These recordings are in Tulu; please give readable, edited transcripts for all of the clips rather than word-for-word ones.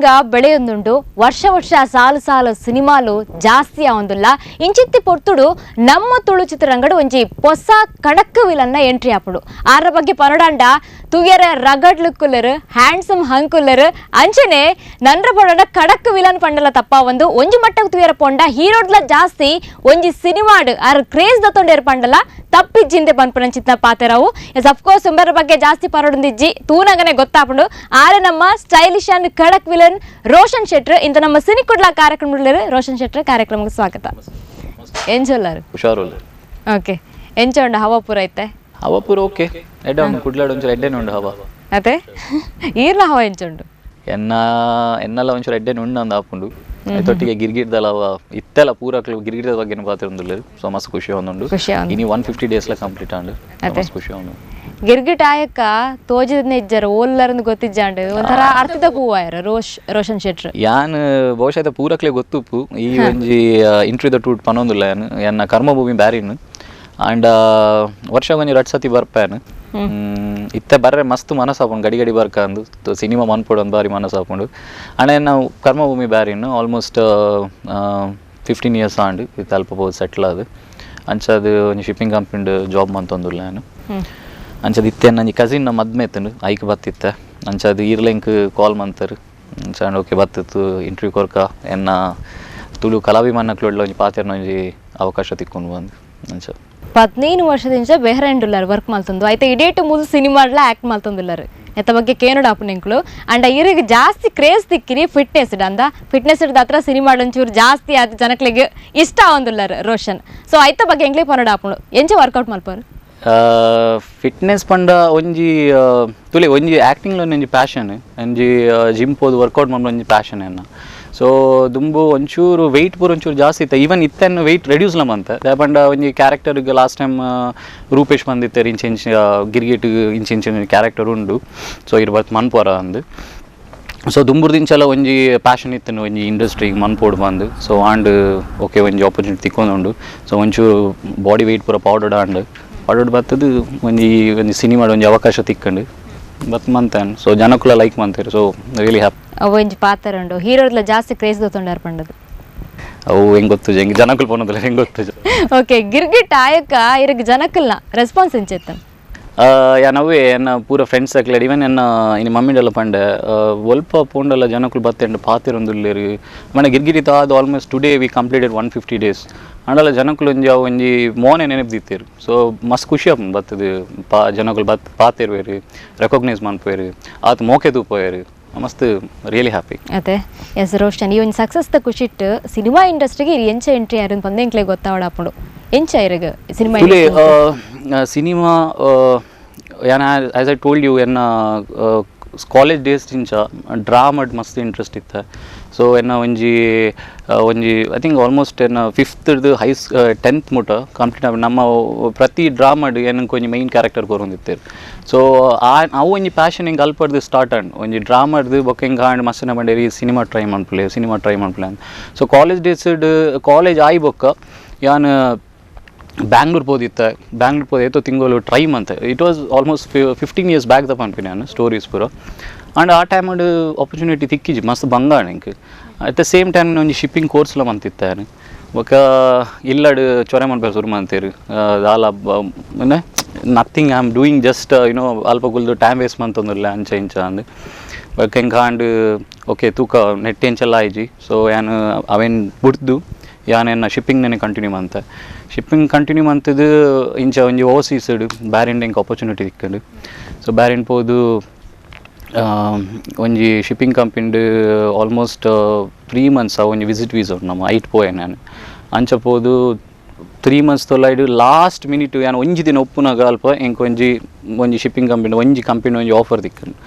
ಚಿತ್ರರಂಗ ಬೆಳೆಯೊಂದುಂಡು ವರ್ಷ ವರ್ಷ ಸಾಲು ಸಾಲು ಸಿನಿಮಾಲು ಜಾಸ್ತಿ ಆವೊಂದುಲ್ಲ. ಇಂಚಿತ್ತಿ ಪೊರ್ತುಡು ನಮ್ಮ ತುಳು ಚಿತ್ರರಂಗಡು ಒಂಜಿ ಪೊಸ ಕಡಕ್ ವಿಲನ್ನ ಎಂಟ್ರಿ ಆಪುಂಡು. ಆರ ಬಗ್ಗೆ ಪನಡಾಂಡ ತುಯರ ರಗಡ್ ಲುಕ್ಕುಲ್ಲರು, ಹ್ಯಾಂಡ್ಸಮ್ ಹಂಕುಲ್ಲರು, ಅಂಚನೆ ನನ್ರ ಪೊಡಂಡ ಕಡಕ್ ವಿಲನ್ ಪಂಡಲ ತಪ್ಪ ಒಂದು ಒಂಜಿ ಮಟ್ಟಕ್ಕೆ ತುಯರ ಪೊಂಡ ಹೀರೋಡ್ಲ ಜಾಸ್ತಿ ಒಂಜಿ ಸಿನಿಮಾಡು ಆರ್ ಕ್ರೇಜ್ ದತ್ತೊಂಡೇರು ಪಂಡಲ ತಪ್ಪಿಜ್ಜಿಂದೆ ಪನ್ಪುನಂಚಿತ್ನ ಪಾತೆರವು. S of course ಉಂಬರ ಬಗ್ಗೆ ಜಾಸ್ತಿ ಪರಡೊಂದಿಜ್ಜಿ ತೂನಂಗನೆ ಗೊತ್ತಾಪುಂಡು. ಆರೆ ನಮ್ಮ stylish and kadak villain Roshan ಶೆಟ್ರು ಇಂತ ನಮ್ಮ ಸಿನಿಕುಡ್ಲ ಕಾರ್ಯಕ್ರಮ. ರೋಷನ್ ಶೆಟ್ರು, ಕಾರ್ಯಕ್ರಮಕ್ಕೆ ಸ್ವಾಗತ. ಎಂಚೊಲ್ಲಾರು? ಹುಷಾರುಲ್ಲ. ಓಕೆ, ಎಂಚ ಉಂಡು ಹವಾ ಪೂರ ಐತೆ? ಹವಾ ಪೂರ ಓಕೆ, ಎಡ್ಡೆ ಉಂಡು. ಕುಡ್ಲಾಡ್ ಒಂಚೂರು ಎಡ್ಡೆನೆ ಉಂಡು ಹವಾ. ಅದೇ, ಈರ್ನ ಹವಾ ಎಂಚ ಉಂಡು? ಎನ್ನ ಎನ್ನಲ ಒಂಚೂರು ಎಡ್ಡೆನೆ ಉಂಡು ಅಂದ್ ಆಪುಂಡು. ಐತೊಟ್ಟಿಗೆ ಗಿರ್ಗಿರ್ದಲ ಅವ ಇತ್ತೆಲ್ಲ ಪೂರಕ್ಲು ಗಿರ್ಗಿರ್ದ ಬಗ್ಗೆ ಪಾತೆರೊಂದುಲ್ಲೆರ್. ಸೊ ಮಸ್ತ್ ಖುಷಿ ಆವೊಂದುಂಡು. ಖುಷಿ ಆವೊಂದು. ಇನಿ 150 ಡೇಸ್ಲ ಕಂಪ್ಲೀಟ್ ಆಂಡ್. ಮಸ್ತ್ ಖುಷಿ ಆವೊಂದು. ಗಿರ್ಗಿಟ್ ಆಯಕ್ಕ ತೋಜಿದ ಇಜ್ಜಾರ, ಓಲ್ಲರಂದು ಗೊತ್ತಿಜ್ಜಾಂಡ್, ಒಂಥರ ಅರ್ಥದ ಪೂವಾಯರ ರೋಷನ್ ಶೆಟ್ರು. ಯಾನ್ ಬಹುಶಃ ಇತ್ತೆ ಪೂರಕ್ಲೆ ಗೊತ್ತುಪ್ಪು, ಈ ಒಂಜಿ ಇಂಟರ್ವ್ಯೂ ದ ಟೂಟ್ ಪನೊಂದುಲ್ಲ. ಯಾನ್ ಎನ್ನ ಕರ್ಮಭೂಮಿ ಬ್ಯಾರಿನ್ ಆಂಡ ವರ್ಷ ಒಂಜಿ ರಡ್ಡ್ ಸತಿ ಬರ್ಪೇನ್. ಇತ್ತೆ ಬರ್ರೆ ಮಸ್ತ್ ಮನಸ್ಸಾಪುಂಡು, ಗಡಿ ಗಡಿ ಬರ್ಕ ಅಂದು, ಸಿನಿಮಾ ಮನ್ಪೊಡು ಅಂದ್ ಬಾರಿ ಮನಸ್ಸಾಪುಂಡು. ಆಂಡ ಎನ್ನ ಕರ್ಮಭೂಮಿ ಬ್ಯಾರಿನ್, ಆಲ್ಮೋಸ್ಟ್ 15 ಇಯರ್ಸ್ ಆಂಡ್ ಇತ್ತೆ ಅಲ್ಪ ಪೋದು ಸೆಟ್ಲ್ ಆದ್. ಅಂಚಾದ್ ಒಂಜಿ ಶಿಪ್ಪಿಂಗ್ ಕಂಪ್ನಿಡ್ ಜಾಬ್ ಮಂತೊಂದುಲ್ಲ ಯಾನ್. ಅಂಚದ ಇತ್ತೆ ನಂಜಿ ಕಸಿನ್ ಮದ್ಮೆ ಇತ್ತುಂಡು, ಐಕ್ ಬತ್ತಿತ್ತೆ. ಅಂಚಾದ್ ಈರ್ಲ ಎಂಕ್ ಕಾಲ್ ಮಂತರ್. ಅಂಚಾಂಡ ಓಕೆ, ಬತ್ತಿತ್ತು ಇಂಟರ್ವ್ಯೂ ಕೊರ್ಕ, ಎನ್ನ ತುಳು ಕಲಾಭಿಮಾನಕ್ಲು ಒಂಜಿ ಪಾತೆರ್ನ ಒಂಜಿ ಅವಕಾಶ ತಿಕ್ಕೊಂಡು ಬಂದು ಅಂಚ. 15 ವರ್ಷದಿಂದ ಬೆಹ್ರೈನ್ಡುಲ್ಲಾರ್ ವರ್ಕ್ ಮಲ್ತೊಂದು. ಐತೆ ಇಡೇಟು ಮೂಲು ಸಿನಿಮಾಡ್ಲ ಆಕ್ಟ್ ಮಲ್ತೊಂದುಲ್ಲಾರು. ಎತ್ತ ಬಗ್ಗೆ ಕೇನೋಡು ಆಪುಂಡು ಎಂಕ್ಲು. ಅಂಡ ಇರಿಗೆ ಜಾಸ್ತಿ ಕ್ರೇಜ್ ತಿಕ್ಕಿರಿ ಫಿಟ್ನೆಸ್ ಅಂದ. ಫಿಟ್ನೆಸ್ ಹತ್ರ ಸಿನಿಮಾ ಒಂಚೂರು ಜಾಸ್ತಿ ಆದ ಜನಕ್ಲೆಗ್ ಇಷ್ಟ ಆವೊಂದುಲ್ಲಾರು ರೋಷನ್. ಸೊ ಐತ ಬಗ್ಗೆ ಎಂಕ್ಲೆ ಪನೋಡು ಆಪುಂಡು, ಎಂಚ ವರ್ಕೌಟ್ ಮಲ್ಪರು? ಫಿಟ್ನೆಸ್ ಪಂಡ ಒಂಜಿ ತುಲೆ ಒಂಜಿ ಆ್ಯಕ್ಟಿಂಗ್ ಒಂಜಿ ಪ್ಯಾಷನ್, ಒಂಜಿ ಜಿಮ್ ಪೋದು ವರ್ಕೌಟ್ ಮಲ್ಪುನ ಒಂಜಿ ಪ್ಯಾಷನ್ ಎನ್ನ. ಸೊ ದುಂಬು ಒಂಚೂರು ವೆಯ್ಟ್ ಪೂರ ಒಂಚೂರು ಜಾಸ್ತಿ ಇತ್ತು. ಈವನ್ ಇತ್ತೆನ್ ವೆಯ್ಟ್ ರೆಡ್ಯೂಸ್ಲ ಮಂತೆ. ದಾಯೆ ಪಂಡ ಒಂಜಿ ಕ್ಯಾರೆಕ್ಟರ್ಗೆ ಲಾಸ್ಟ್ ಟೈಮ್ ರೂಪೇಶ್ ಬಂದಿತ್ತೆರ್, ಇಂಚ ಇಂಚ ಗಿರ್ಗಿಟ್ ಇಂಚ ಇಂಚ ಕ್ಯಾರೆಕ್ಟರ್ ಉಂಡು, ಸೊ ಇರ್ ಬತ್ ಮನ್ಪುವರ ಅಂದ್. ಸೊ ದುಂಬುರ್ದಿಂಚಲ ಒಂಜಿ ಪ್ಯಾಷನ್ ಇತ್ತು ಒಂಜಿ ಇಂಡಸ್ಟ್ರಿಗೆ ಮನ್ಪೋಡು ಬಂದು. So and okay, ಒಂಜಿ ಆಪರ್ಚುನಿಟಿ ತಿಕ್ಕೊಂದುಂಡು. ಸೊ ಒಂಚೂರು ಬಾಡಿ ವೆಯ್ಟ್ ಪೂರ ಪೌಡರ್ಡ್ ಆಂಡ್. ಪೌಡರ್ಡ್ ಬತ್ತದು ಒಂಜಿ ಒಂಜಿ ಸಿನಿಮಾಡ್ ಒಂಜಿ ಅವಕಾಶ ತಿಕ್ಕಂಡು, ಬತ್ ಮಂತೇನ್. ಸೊ ಜನಕುಲ ಲೈಕ್ ಮಂತೇರು, so really happy. ಅವು ಒಂಜಿ ಪಾತ್ರ ಉಂಡು, ಹೀರೋಡ್ಲ ಜಾಸ್ತಿ ಕ್ರೇಜ್ ದೊತ್ತೊಂಡಾರ್ ಪಂಡದು. ಅವು ಹೆಂಗ್ ಗೊತ್ತು, ಹೆಂಗ್ ಜನಕುಲು ಪೋನದಲ್ಲ, ಹೆಂಗ್ ಗೊತ್ತು. ಓಕೆ, ಗಿರ್ಗಿಟ್ ಆಯಕ್ಕ ಇರಗ್ ಜನಕ್ಕಲ್ನ ರೆಸ್ಪಾನ್ಸ್ ಎಂಚೆತ್ತ? ಯಾನ್ ಅವೇ ಎನ್ನ ಪೂರ ಫ್ರೆಂಡ್ಸ್ ಅಕ್ಲೆಡ್, ಇವನ್ ಎನ್ನ ಇನಿ ಮಮ್ಮಿಡೆಲ್ಲ ಪಂಡೆ, ಒಲ್ಪ ಪೋಂಡಲ್ಲ ಜನಕುಲು ಬತ್ತೆಂಡು ಪಾತೆರೊಂದುಲ್ಲೆರ್. ಮನೆ ಗಿರ್ಗಿರಿತ ಅದು almost today we completed 150 days. ಅಂಡಲ ಜನಕುಲು ಒಂಜಿ ಅವು ಒಂಜಿ ಮೋನೆ ನೆನಪು. ಸೊ ಮಸ್ತ್ ಖುಷಿ ಆಪುಂಡು ಬತ್ತದು ಪಾ ಜನಕುಲು ಬತ್ ಪಾತೆರುವೆರ್, ರೆಕಾಗ್ನೈಸ್ ಮನ್ಪುವೆರ್, ಆತ್ ಮೋಕೆ ತೂಪುವೆರ್. ಮಸ್ತ್ ರಿಯಲಿ ಹ್ಯಾಪಿ. ಅದೇ, ಎಸ್ ರೋಷನ್, ಈ ಒಂದು ಸಕ್ಸಸ್ ದ ಖುಷಿಟ್ ಸಿನಿಮಾ ಇಂಡಸ್ಟ್ರಿಗೆ ಎಂಚ ಎಂಟ್ರಿ ಆರು ಪಂದ್ ಎಂಕ್ಲೆ ಗೊತ್ತಾವಡಾಪುಂಡು. ಎಂಚ ಇರಗ್ ಸಿನಿಮಾ? ತುಲೆ, ಸಿನಿಮಾ ಯಾನ್ as I told you, ಎನ್ನ ಕಾಲೇಜ್ ಡೇಸ್ ಇಂಚ ಡ್ರಾಮಡ್ ಮಸ್ತ್ ಇಂಟ್ರೆಸ್ಟ್ ಇತ್ತು. ಸೊ ಎನ್ನ ಒಂಜಿ ಒಂಜಿ I think almost ಎನ್ನ ಫಿಫ್ತ್ ಹೈಸ್ 10th ಮುಟ ಕಂಪ್ಲೀಟ್ ನಮ್ಮ ಪ್ರತಿ ಡ್ರಾಮಡ್ ಏನಕ್ಕೆ ಒಂಜಿ ಮೈನ್ ಕ್ಯಾರೆಕ್ಟರ್ ಕೊರೊಂದಿತ್ತೆರ್. ಸೊ ಆ ಅವು ಒಂಜಿ ಪ್ಯಾಷನ್ ಹಿಂಗೆ ಅಲ್ಪಡ್ದು ಸ್ಟಾರ್ಟ್ ಆಂಡ್. ಒಂಜಿ ಡ್ರಾಮಡ್ದು ಬೊಕ್ಕ ಹಿಂಗೆ ಆಂಡ್ ಮಸ್ತ್ ಬಂಡೇರಿ ಸಿನಿಮಾ ಟ್ರೈ ಮನ್ಪುಲೆ, ಸಿನಿಮಾ ಟ್ರೈ ಮನ್ಪುಲೆ. So college days, college ಆಯಿ ಬೊಕ್ಕ ಯಾನ್ ಬ್ಯಾಂಗ್ಳೂರ್ ಪೋದಿತ್ತ. ಬ್ಯಾಂಗ್ಳೂರ್ ಪೋದು ಏತೋ ತಿಂಗಳು ಟ್ರೈ ಮಂತೆ. It was almost 15 years back the ಪನ್ಪಿನಿ ನಾನು ಸ್ಟೋರೀಸ್ ಪೂರ. ಆ್ಯಂಡ್ ಆ ಟೈಮ್ ಆಪರ್ಚುನಿಟಿ ತಿಕ್ಕಿಜಿ, ಮಸ್ತ್ ಬಂಗಾಣ ಎಂಕ್. At the same time ಒಂಜಿ ಶಿಪ್ಪಿಂಗ್ ಕೋರ್ಸ್ಲ ಮಂತಿತ್ತ ಯಾನ್. ಬೊಕ್ಕ ಇಲ್ಲಡ್ ಚೊರೆ ಮನ್ಪೆರೆ ಶುರು ಮಂತೇರು, ದಾಲ nothing I am doing, just ಅಲ್ಪ ಕುಲ್ದು ಟೈಮ್ ವೇಸ್ಟ್ ಮಂತೊಂದುಲ್ಲ, ಅಂಚ ಇಂಚ ಅಂದ್. ಬೊಕ್ಕ ಎಂಕ್ ಆಂಡ್, ಓಕೆ, ತೂಕ ನೆಟ್ ಎಂಚೆಲ್ಲ ಆಯ್ಜಿ. ಸೊ ಯಾನ್ ಅವೇನ್ ಬುಡ್ದು ಯಾನ್ ಎನ್ನ ಶಿಪ್ಪಿಂಗ್ ನೆನೆ ಕಂಟಿನ್ಯೂ ಮಂತೆ. ಶಿಪ್ಪಿಂಗ್ ಕಂಟಿನ್ಯೂ ಮಂತದು ಇಂಚ ಒಂಜಿ ಓವರ್ಸೀಸ್ ಬ್ಯಾರಿನ್ ಎಂಕ್ ಆಪರ್ಚುನಿಟಿ ತಿಕ್ಕಂಡು. ಸೊ ಬ್ಯಾರಿನ್ ಪೋದು ಒಂಜಿ ಶಿಪ್ಪಿಂಗ್ ಕಂಪನಿಡ್ ಆಲ್ಮೋಸ್ಟ್ 3 ಮಂತ್ಸ್ ಒಂಜಿ ವಿಸಿಟ್ ವೀಸಾ ಉಂಡು ನಮ್ಮ, ಐಟ್ ಪೋಯೆ ನಾನು. ಅಂಚ ಪೋದು 3 ಮಂತ್ಸ್ ತೊಲೈಡ್ ಲಾಸ್ಟ್ ಮಿನಿಟ್ ಯಾನ್ ಒಂಜಿ ದಿನ ಒಪ್ಪುನಾಗ ಅಲ್ಪ ಎಂಕ್ ಒಂಜಿ ಒಂಜಿ ಶಿಪ್ಪಿಂಗ್ ಕಂಪನಿ ಒಂಜಿ ಕಂಪನಿ ಒಂಜಿ offer ತಿಕ್ಕಂಡು.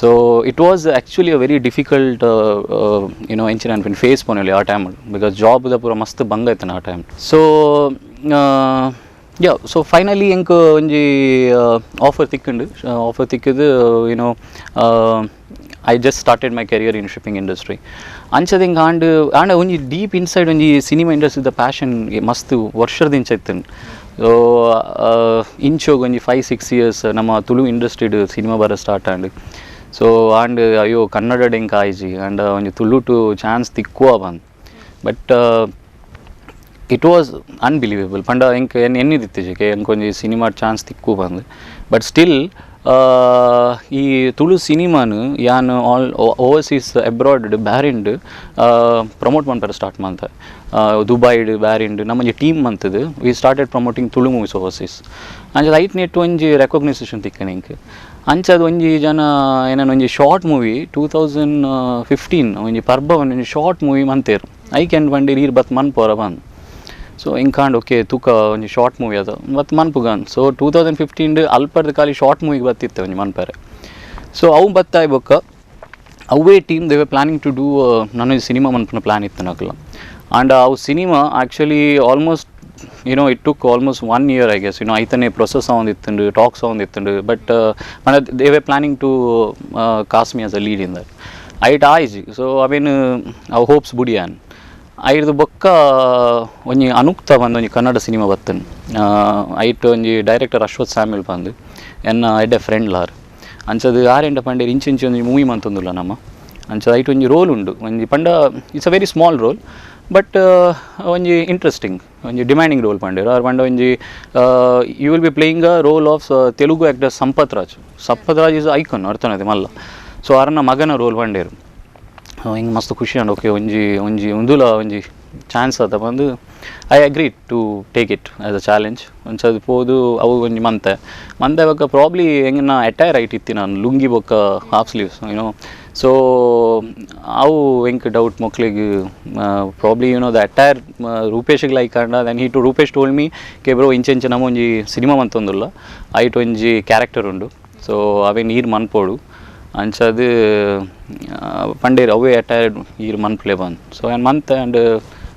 So it was actually a very difficult ಎಂಚಿನ ಅನ್ಪಿನ ಫೇಸ್ ಪೋನಲ್ಲಿ ಆ time, because job the ಪೂರ ಮಸ್ತ್ ಬಂಗ ಇತ್ತು ಆ time. So yeah, so finally ಎಂಕ್ ಒಂಜಿ ಆಫರ್ ತಿಕ್ಕಂಡು. ಆಫರ್ ತಿಕ್ಕಿದ್ದು I just started my career in shipping industry. ಅಂಚದ ಹಿಂಗೆ ಆಂಡ್ ಆಂಡ ಒಂಜಿ ಡೀಪ್ ಇನ್ಸೈಡ್ ಒಂಜಿ ಸಿನಿಮಾ ಇಂಡಸ್ಟ್ರಿದ ಪ್ಯಾಷನ್ ಮಸ್ತ್ ವರ್ಷದ ಇಂಚ ಇತ್ತು. ಸೊ ಇಂಚೋಗ್ ಒಂಜಿ 5-6 ಇಯರ್ಸ್ ನಮ್ಮ ತುಳು ಇಂಡಸ್ಟ್ರಿಡ್ ಸಿನಿಮಾ ಬರ ಸ್ಟಾರ್ಟ್ ಆಂಡ್. So and ಅಯ್ಯೋ ಕನ್ನಡ ಎಂಕ್ ಆಯ್ಜಿ ಆ್ಯಂಡ್ ಒಂಜಿ ತುಳುಟು ಚಾನ್ಸ್ ತಿಕ್ಕುವ ಬಂದ್. But it was unbelievable. ಪಂಡ ಎಂಕ್ ಎನ್ನಿದಿತ್ತಿಜಿಗೆ ಎಂಕೊಂಜಿ ಸಿನಿಮಾ ಚಾನ್ಸ್ ತಿಕ್ಕು ಬಂದು. ಬಟ್ ಸ್ಟಿಲ್ ಈ ತುಳು ಸಿನಿಮಾನು ಯಾನ್ all overseas abroad ಬ್ಯಾರಿಂಡ್ promote ಮನ್ಪೆರೆ start ಮಂತೆ. ದುಬೈಡ್ ಬ್ಯಾರಿಂಡ್ ನಮ್ಮೊಂಜಿ ಟೀಮ್ ಮಂತದು we started promoting Tulu movies overseas. ಅಂಚ ಐಟ್ ನೆಟ್ ಒಂಜಿ ರೆಕಗ್ನೈಸೇಷನ್ ತಿಕ್ಕನೆ ಎಂಕ್. ಅಂಚದ ಒಂಜಿ ಜನ ಏನಾನ ಒಂಜಿ ಶಾರ್ಟ್ ಮೂವಿ 2015 ಒಂಜಿ ಪರ್ಬ ಒಂಜಿ ಶಾರ್ಟ್ ಮೂವಿ ಮಂತೇರು. ಐಕೆನ್ ಬಂಡೀರ್ ಈರ್ ಬತ್ ಮನ್ಪೋರ ಬಂದ್. ಸೊ ಇಂಕಾಂಡ್ ಓಕೆ ತೂಕ ಒಂಜಿ ಶಾರ್ಟ್ ಮೂವಿ ಅದು ಮತ್ತು ಮನ್ಪುಗಾನ್. ಸೊ 2015 ಅಲ್ಪರ್ದ ಖಾಲಿ ಶಾರ್ಟ್ ಮೂವಿಗೆ ಬತ್ತಿತ್ತು ಒಂಜಿ ಮನ್ಪರೆ. ಸೊ ಅವು ಬತ್ತಾಯ್ ಬೊಕ್ಕ ಅವೇ team they were planning to do ನಾನು ಸಿನಿಮಾ ಮನ್ಪುನ ಪ್ಲ್ಯಾನ್ ಇತ್ತು ನಕಲ. ಆ್ಯಂಡ್ ಅವು cinema actually almost it took almost 1 year I guess. ಐತನೇ process ಆವೊಂದಿತ್ತುಂಡು, talks ಆವೊಂದಿತ್ತುಂಡು. But ಪಂಡ they were planning to cast me as a lead in that. ಐಟ್ ಆಯ್ಜಿ. So ಅವೇನು ಅವು ಹೋಪ್ಸ್ ಬುಡಿಯಾನ್. ಐರ್ದು ಬೊಕ್ಕ ಒಂಜಿ ಅನುಕ್ತ ಬಂದು ಒಂಜಿ ಕನ್ನಡ ಸಿನಿಮಾ ಬತ್ತನ್. ಐಟ್ ಒಂಜಿ ಡೈರೆಕ್ಟರ್ ಅಶ್ವಥ್ ಸ್ಯಾಮ್ಯುಲ್ ಬಂದು ಎನ್ನ ಎಡ್ಡೆ ಫ್ರೆಂಡ್ ಲಾರ್. ಅಂಚದು ಆರೆಂಡ ಪಂಡೇರ್ ಇಂಚಿ ಇಂಚಿ ಒಂಜಿ ಮೂವಿ ಮಂತೊಂದುಲ್ಲ ನಮ್ಮ. ಅಂಚ ಐಟ್ ಒಂಜಿ ರೋಲ್ ಉಂಡು ಒಂಜಿ ಪಂಡ it's a very small role but ಒಂಜಿ ಇಂಟ್ರೆಸ್ಟಿಂಗ್ ಒಂಜಿ ಡಿಮ್ಯಾಂಡಿಂಗ್ ರೋಲ್ ಪಂಡೇರ್. ಆರ್ ಪಂಡ ಒಂಜಿ you will be playing a role of Telugu actor Sampath Raj. Sampath Raj is icon ಅರ್ಥನದೆ ಮಲ್ಲ. ಸೊ ಅರನ ಮಗನ ರೋಲ್ ಪಂಡೇರು. ಹಿಂಗೆ ಮಸ್ತ್ ಖುಷಿ ಅಂಡ್ ಓಕೆ ಒಂಜಿ ಒಂಜಿ ಉಂದುಲ ಒಂಜಿ ಚಾನ್ಸ್ ಆತ ಬಂದು I agree to take it as a challenge. ಒಂದ್ಸತಿ ಪೋದು ಅವು ಒಂಜಿ ಮಂತೆ ಮಂತೆ ಬೊಕ್ಕ ಪ್ರಾಬ್ಲಿ ಹೆಂಗೆ ನಾ ಅಟೈರ್ ಐಟ್ ಇತ್ತಿ ನಾನು ಲುಂಗಿ ಬೊಕ್ಕ half sleeves YONO. So ಅವು ಎಂಕ್ ಡೌಟ್ ಮಕ್ಳಿಗೆ probably the attire ರೂಪೇಶ್ಗೆ like and then he to Rupesh told me K bro ಇಂಚೆ ಇಂಚೆ ನಮ್ಮ ಒಂಜಿ ಸಿನಿಮಾ ಮಂತೊಂದುಲ್ಲ ಐಟ್ ಒಂಜಿ ಕ್ಯಾರೆಕ್ಟರ್ ಉಂಡು. ಸೊ ಅವೇ ನೀರು ಮನ್ಪೋಡು ಅಂಚದು ಪಂಡೇರ್ ಅವೇ ಅಟೈರ್ಡ್ ಈರ್ ಮನ್ಪ್ಲೆ ಬಂದು. ಸೊ ಆ್ಯಂಡ್ ಮಂತ್ ಆ್ಯಂಡ್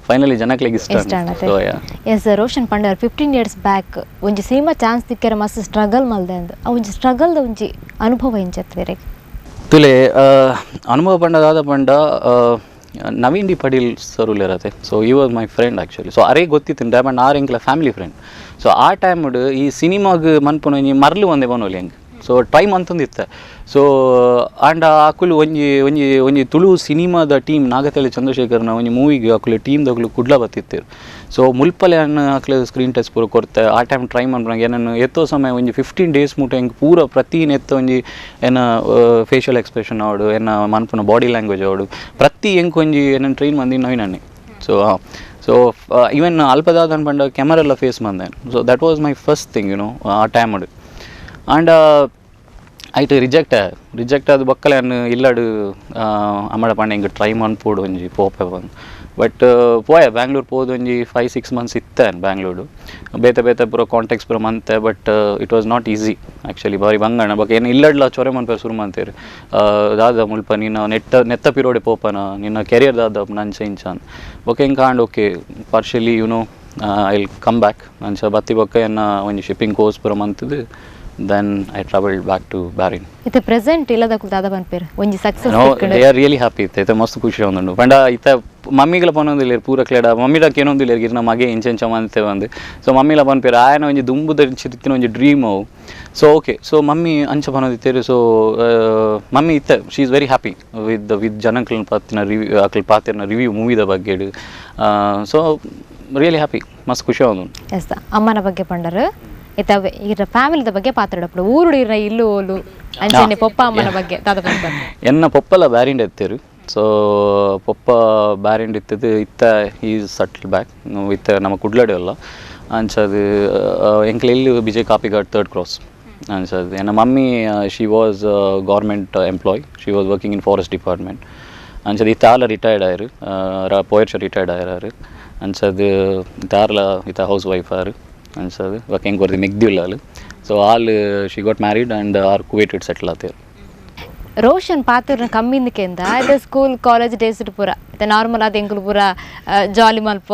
ಫೈನಲಿ ಜನಕ್ಲೆಗ್ ಇಷ್ಟ. ಇಷ್ಟ ಆಂಡತೆ. So yeah. ಎಸ್ ರೋಷನ್ ಪಂಡರ್, 15 ಇಯರ್ಸ್ ಬ್ಯಾಕ್ ಒಂಜಿ ಸಿನಿಮಾ ಚಾನ್ಸ್ ತಿಕ್ಕರೆ ಮಸ್ತ್ ಸ್ಟ್ರಗಲ್ ಮಲ್ದೆ ಅಂದ್. ಆ ಒಂಜಿ ಸ್ಟ್ರಗಲ್ದ ಒಂಜಿ ಅನುಭವ ಇಂಚತ್ ಬೇರೆ? ತುಲೆ ಅನುಭವ ಪಂಡ ದಾದ ಪಂಡ ನವೀನ್ ಡಿ ಪಡೀಲ್ ಸರ್ ಉಲ್ಲೇರತೆ. So he was my friend actually. So ಅರೇ ಗೊತ್ತಿತ್ತು ಬಟ್ ಆರ್ ಎಂಕ್ಲ family friend. So ಆ ಟೈಮ್ಡ್ ಈ ಸಿನಿಮಾಗ್ ಮನ್ಪುನ ಒಂಜಿ ಮರ್ಲು ಒಂದೇ ಬನೋಲಿ ಹೆಂಗೆ. ಸೊ ಟ್ರೈ ಮಂತೊಂದಿತ್ತೆ. ಸೊ ಆಂಡ ಅಕುಲು ಒಂಜಿ ಒಂಜಿ ಒಂಜಿ ತುಳು ಸಿನಿಮಾದ ಟೀಮ್ ನಾಗತಳ್ಳಿ ಚಂದ್ರಶೇಖರ್ನ ಒಂಜಿ ಮೂವಿಗೆ ಅಕುಲು ಟೀಮ್ದಕುಲು ಕುಡ್ಲ ಬತ್ತಿತ್ತೇರು. ಸೊ ಮುಲ್ಪಲೆ ಅನ್ನ ಅಕ್ಲೆ ಸ್ಕ್ರೀನ್ ಟೆಸ್ಟ್ ಪೂರ ಕೊರ್ತೆ. ಆ ಟೈಮ್ ಟ್ರೈ ಮನ್ಪುನಾಗ ಏನನ್ನು ಎತ್ತೋ ಸಮಯ ಒಂಜಿ 15 ಡೇಸ್ ಮುಟ ಎಂಕ್ ಪೂರ ಪ್ರತಿ ನೆತ್ತ ಒಂಜಿ ಎನ್ನ ಫೇಶಿಯಲ್ ಎಕ್ಸ್ಪ್ರೆಷನ್ ಆವಡು, ಎನ್ನ ಮನ್ಪುನ ಬಾಡಿ ಲ್ಯಾಂಗ್ವೇಜ್ ಆವಡು, ಪ್ರತಿ ಎಂಕ್ ಒಂಜಿ ಎನ್ನ ಟ್ರೈನ್ ಮಂದಿ ನವೀನನ್ನೇ. ಸೊ ಸೊ ಇವನ್ ಅಲ್ಪದಾದನ್ ಪಂಡ ಕ್ಯಾಮರೆಲ್ಲ ಫೇಸ್ ಮಂದೆ. So that was my first thing ಆ ಟೈಮ್. ಆ್ಯಂಡ್ ಐಟ್ ರಿಜೆಕ್ಟ್ ರಿಜೆಕ್ಟ್ ಅದು ಬೊಕ್ಕಲೆ ಅನ್ನು ಇಲ್ಲಡು ಅಮ್ಮಡ ಪಂಡ ಹಿಂಗೆ ಟ್ರೈ ಮನ್ಪೋಡು ಒಂಜಿ ಪೋಪೆ ಬಂದು. ಬಟ್ ಪೋಯೆ ಬ್ಯಾಂಗ್ಳೂರ್ ಪೋದು ಒಂಜಿ 5-6 ಮಂತ್ಸ್ ಇತ್ತೆ ಬ್ಯಾಂಗ್ಳೂರು. ಬೇತೆ ಬೇತೆ ಪೂರ ಕಾಂಟ್ಯಾಕ್ಟ್ಸ್ ಪೂರ ಮಂತೆ. But it was not easy actually. ಬಾರಿ ಬಂಗಣ ಬೊಕ್ಕ ಏನು ಇಲ್ಲಡ್ಲ ಚೊರೆ ಮನ್ಪೆ ಶುರು ಮಂತೇರು. ದಾದ ಮುಲ್ಪ ನಿನ್ನ ನೆಟ್ಟ ನೆತ್ತ ಪಿರೋಡೆ ಪೋಪನ ನಿನ್ನ ಕೆರಿಯರ್ ದಾದ ನಂಚ ಇಂಚಾನ್. ಬೊಕ್ಕ ಹಿಂಗೆ and okay partially I will come back ಅಂಚ ಬತ್ತಿ ಬೊಕ್ಕ ಎನ್ನ ಒಂಜಿ ಶಿಪ್ಪಿಂಗ್ ಕೋರ್ಸ್ ಪೂರ ಮಂತದು then I travelled back to Bahrain. ಇತ್ತೆ ಪ್ರೆಸೆಂಟ್ ಇಲ್ಲದಕುಲು ದಾದ ಪನ್ಪೇರು ಒಂಜಿ success? No, they are really happy. ಇತ್ತೆ ಮಸ್ತ್ ಖುಷಿ ಆವೊಂದುಂಡು. ಪಂಡ ಇತ್ತೆ ಮಮ್ಮಿಗಳ ಪನೊಂದಿಲ್ಲೆರ್ ಪೂರ ಕ್ಲೇಡ ಮಮ್ಮಿಡ ಕೇನೊಂದಿಲ್ಲೆರ್ ಗಿರ್ನ ಮಗೆ ಇಂಚ ಇಂಚ ಮಂತೆ ಬಂದು. ಸೊ ಮಮ್ಮಿಲ ಪನ್ಪೇರು ಆಯನ ಒಂಜಿ ದುಂಬುದ ಇತ್ತಿನ ಒಂಜಿ ಡ್ರೀಮ್ ಅವು. So okay so mummy ಅಂಚ ಪನೊಂದಿತ್ತೇರು. ಸೊ ಮಮ್ಮಿ ಇತ್ತೆ she is very happy with ಜನಕ್ಲೆನ ಪಾತಿನ review, ಅಕ್ಲ್ ಪಾತೆರ್ನ review ಮೂವಿದ ಬಗ್ಗೆ. So really happy, ಮಸ್ತ್ ಖುಷಿ ಆವೊಂದುಂಡು. ಎಸ್, ಅಮ್ಮನ ಬಗ್ಗೆ ಪಂಡರು. ಇತ್ತ ಈರ ಫ್ಯಾಮಿಲಿದ ಬಗ್ಗೆ ಪಾತ್ರಾಡಪ್ಪಡು. ಊರುಡು ಇರ ಇಲ್ಲು ಓಲು ಅಂಚನೆ ಪೊಪ್ಪ ಅಮ್ಮನ ಬಗ್ಗೆ ದಾದ ಪನ್ಪರ್? ಎನ್ನ ಪೊಪ್ಪಲ ಬ್ಯಾರಿಂಡ್ ಎತ್ತೇರು. ಸೊ ಪೊಪ್ಪ ಬ್ಯಾರಿಂಡ್ ಇತ್ತದು. ಇತ್ತ is settle back ಇತ್ತ ನಮ್ಮ ಕುಡ್ಲಡೆ ಅಲ್ಲ. ಅಂಚದು ಎಂಕ್ಲೆ ಇಲ್ಲಿ ಬಿಜೆ ಕಾಪಿಘಾಟ್ ಥರ್ಡ್ ಕ್ರಾಸ್ ಅಂಚದು. ಎನ್ನ mummy she was government employee. She was working in forest department. ಅಂಚದು ಇತ್ತ ಆಲ ರಿಟೈರ್ಡ್ ಆಯರು, ಪೋಯರ್ಷ ರಿಟೈರ್ಡ್ ಆಯರು. ಅಂಚದು ಇತ್ತ ಆರ್ಲ ಇತ್ತ ಹೌಸ್ ವೈಫ್ ಆರು. ಅಂಚದು ಬೊಕ್ಕ ಎಂಕ್ ಕೊರ್ದು ಮೆಗ್ದಿ ಉಲ್ಲಾಲು. So all she got married and are ಕುವೇಟೆಡ್ settle ಆತೇರು. Roshan ಪಾತ್ರ ಕಮ್ಮಿಂದಕೆಂದ ಇದು school college days ಪೂರ ಇತ್ತೆ ನಾರ್ಮಲ್ ಆದ ಎಂಕುಲು ಪೂರ ಜಾಲಿ ಮಲ್ಪ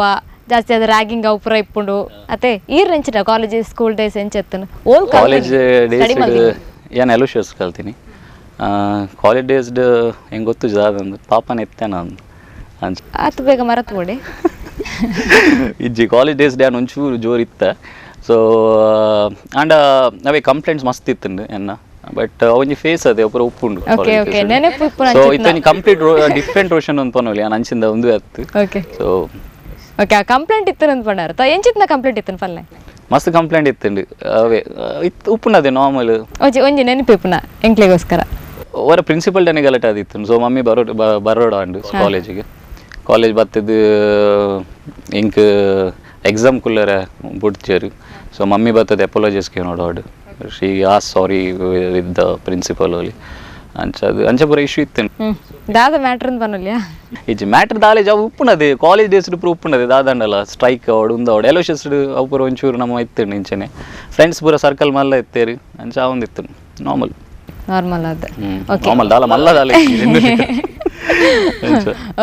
ಜಾಸ್ತಿ ಅದು ರ್ಯಾಗಿಂಗ್ ಅವು ಪೂರ ಇಪ್ಪುಂಡು ಅತ್ತೆ. ಈರ್ ಎಂಚಿನ college school days ಎಂಚೆತ್ತನು ಓಲ್? ಕಾಲೇಜ್ ಡೇಸ್ ಏನು ಅಲೋಶಿಯಸ್ ಕಲ್ತೀನಿ. ಕಾಲೇಜ್ ಡೇಸ್ಡ್ ಹೆಂಗೆ ಗೊತ್ತು ಜಾದಂದು ಪಾಪನ ಎತ್ತೆ ನಾನು ಅಂಚ. ಆತು ಬೇಗ ಮರತ್ ಬೋಡೆ. ಇಜ್ಜಿ, ಕಾಲೇಜ್ ಡೇಸ್ ಡ್ಯಾನ್ ಒಂಚೂರು ಜೋರು ಇತ್ತ. ಸೊ ಆಂಡ ಅವೇ ಕಂಪ್ಲೇಂಟ್ಸ್ ಮಸ್ತ್ ಇತ್ತುಂಡು ಎನ್ನ. But ಒಂಜಿ ಫೇಸ್ ಅದೇ ಒಬ್ಬರು ಉಪ್ಪುಂಡು. ಓಕೆ ಓಕೆ, ನೆನಪು ಉಪ್ಪುನ. ಸೊ ಇತ್ತೊಂಜಿ ಕಂಪ್ಲೀಟ್ ಡಿಫ್ರೆಂಟ್ ರೋಷನ್ ಅಂತ ಪನೊಲಿ ಯಾನ್ ಅಂಚಿಂದ ಒಂದು ಅತ್ತು. Okay. So okay, ಆ ಕಂಪ್ಲೇಂಟ್ ಇತ್ತು ಅಂತ ಪಂಡಾರ, ಎಂಚಿತ್ನ ಕಂಪ್ಲೇಂಟ್ ಇತ್ತು ಪಲ್ಲೆ? ಮಸ್ತ್ ಕಂಪ್ಲೇಂಟ್ ಇತ್ತುಂಡು ಅವೇ ಇತ್ತು ಉಪ್ಪುಂಡದೆ ನಾರ್ಮಲ್. ಒಂಜಿ ಒಂಜಿ ನೆನಪು ಇಪ್ಪುನ ಎಂಕ್ಲೆಗೋಸ್ಕರ. ಅವರ ಪ್ರಿನ್ಸಿಪಲ್ ಟನೆ ಗಲಾಟೆ ಆದಿತ್ತು. ಸೊ ಮಮ್ಮಿ ಬರೋ ಬರೋಡ ಅಂಡು ಕಾಲೇಜಿಗೆ, ಕಾಲೇಜ್ ಬತ್ತದು ಇಂಕ್ ಎಕ್ಸಾಮ್ ಕುಲ್ಲರೆ ಬುಡ್ಚೇರು. ಸೊ ಮಮ್ಮಿ ಬತ್ತದ apologise ನೋಡೋಡು, she as sorry with the principal ಅಲ್ಲಿ ಅಂಚ ಅದು ಅಂಚ ಪೂರ ಇಶ್ಯೂ ಇತ್ತು. ದಾದ ಮ್ಯಾಟ್ರ್ ಅಂತ ಬನ್ನಲ್ಯಾ? ಇಜ್ಜಿ, ಮ್ಯಾಟ್ರ್ ದಾಲೇಜ್ ಅವು ಉಪ್ಪುನದೆ ಕಾಲೇಜ್ ಡೇಸ್ ಪೂರ ಉಪ್ಪುನದೆ ದಾದಂಡಲ್ಲ ಸ್ಟ್ರೈಕ್ ಅವಡು ಉಂದ ಅವಡು ಎಲೋಶಸ್ ಅವು ಪೂರ ಒಂಚೂರು ನಮ್ಮ ಇತ್ತು ಇಂಚನೆ ಫ್ರೆಂಡ್ಸ್ ಪೂರ ಸರ್ಕಲ್ ಮಲ್ಲ ಇತ್ತೇರು ಅಂಚ ಅವಂದಿತ್ತು ನಾರ್ಮಲ್. ನಾರ್ಮಲ್ ಅದು. ನಾರ್ಮಲ್ ದಾಲ ಮಲ್ಲ ದಾಲ.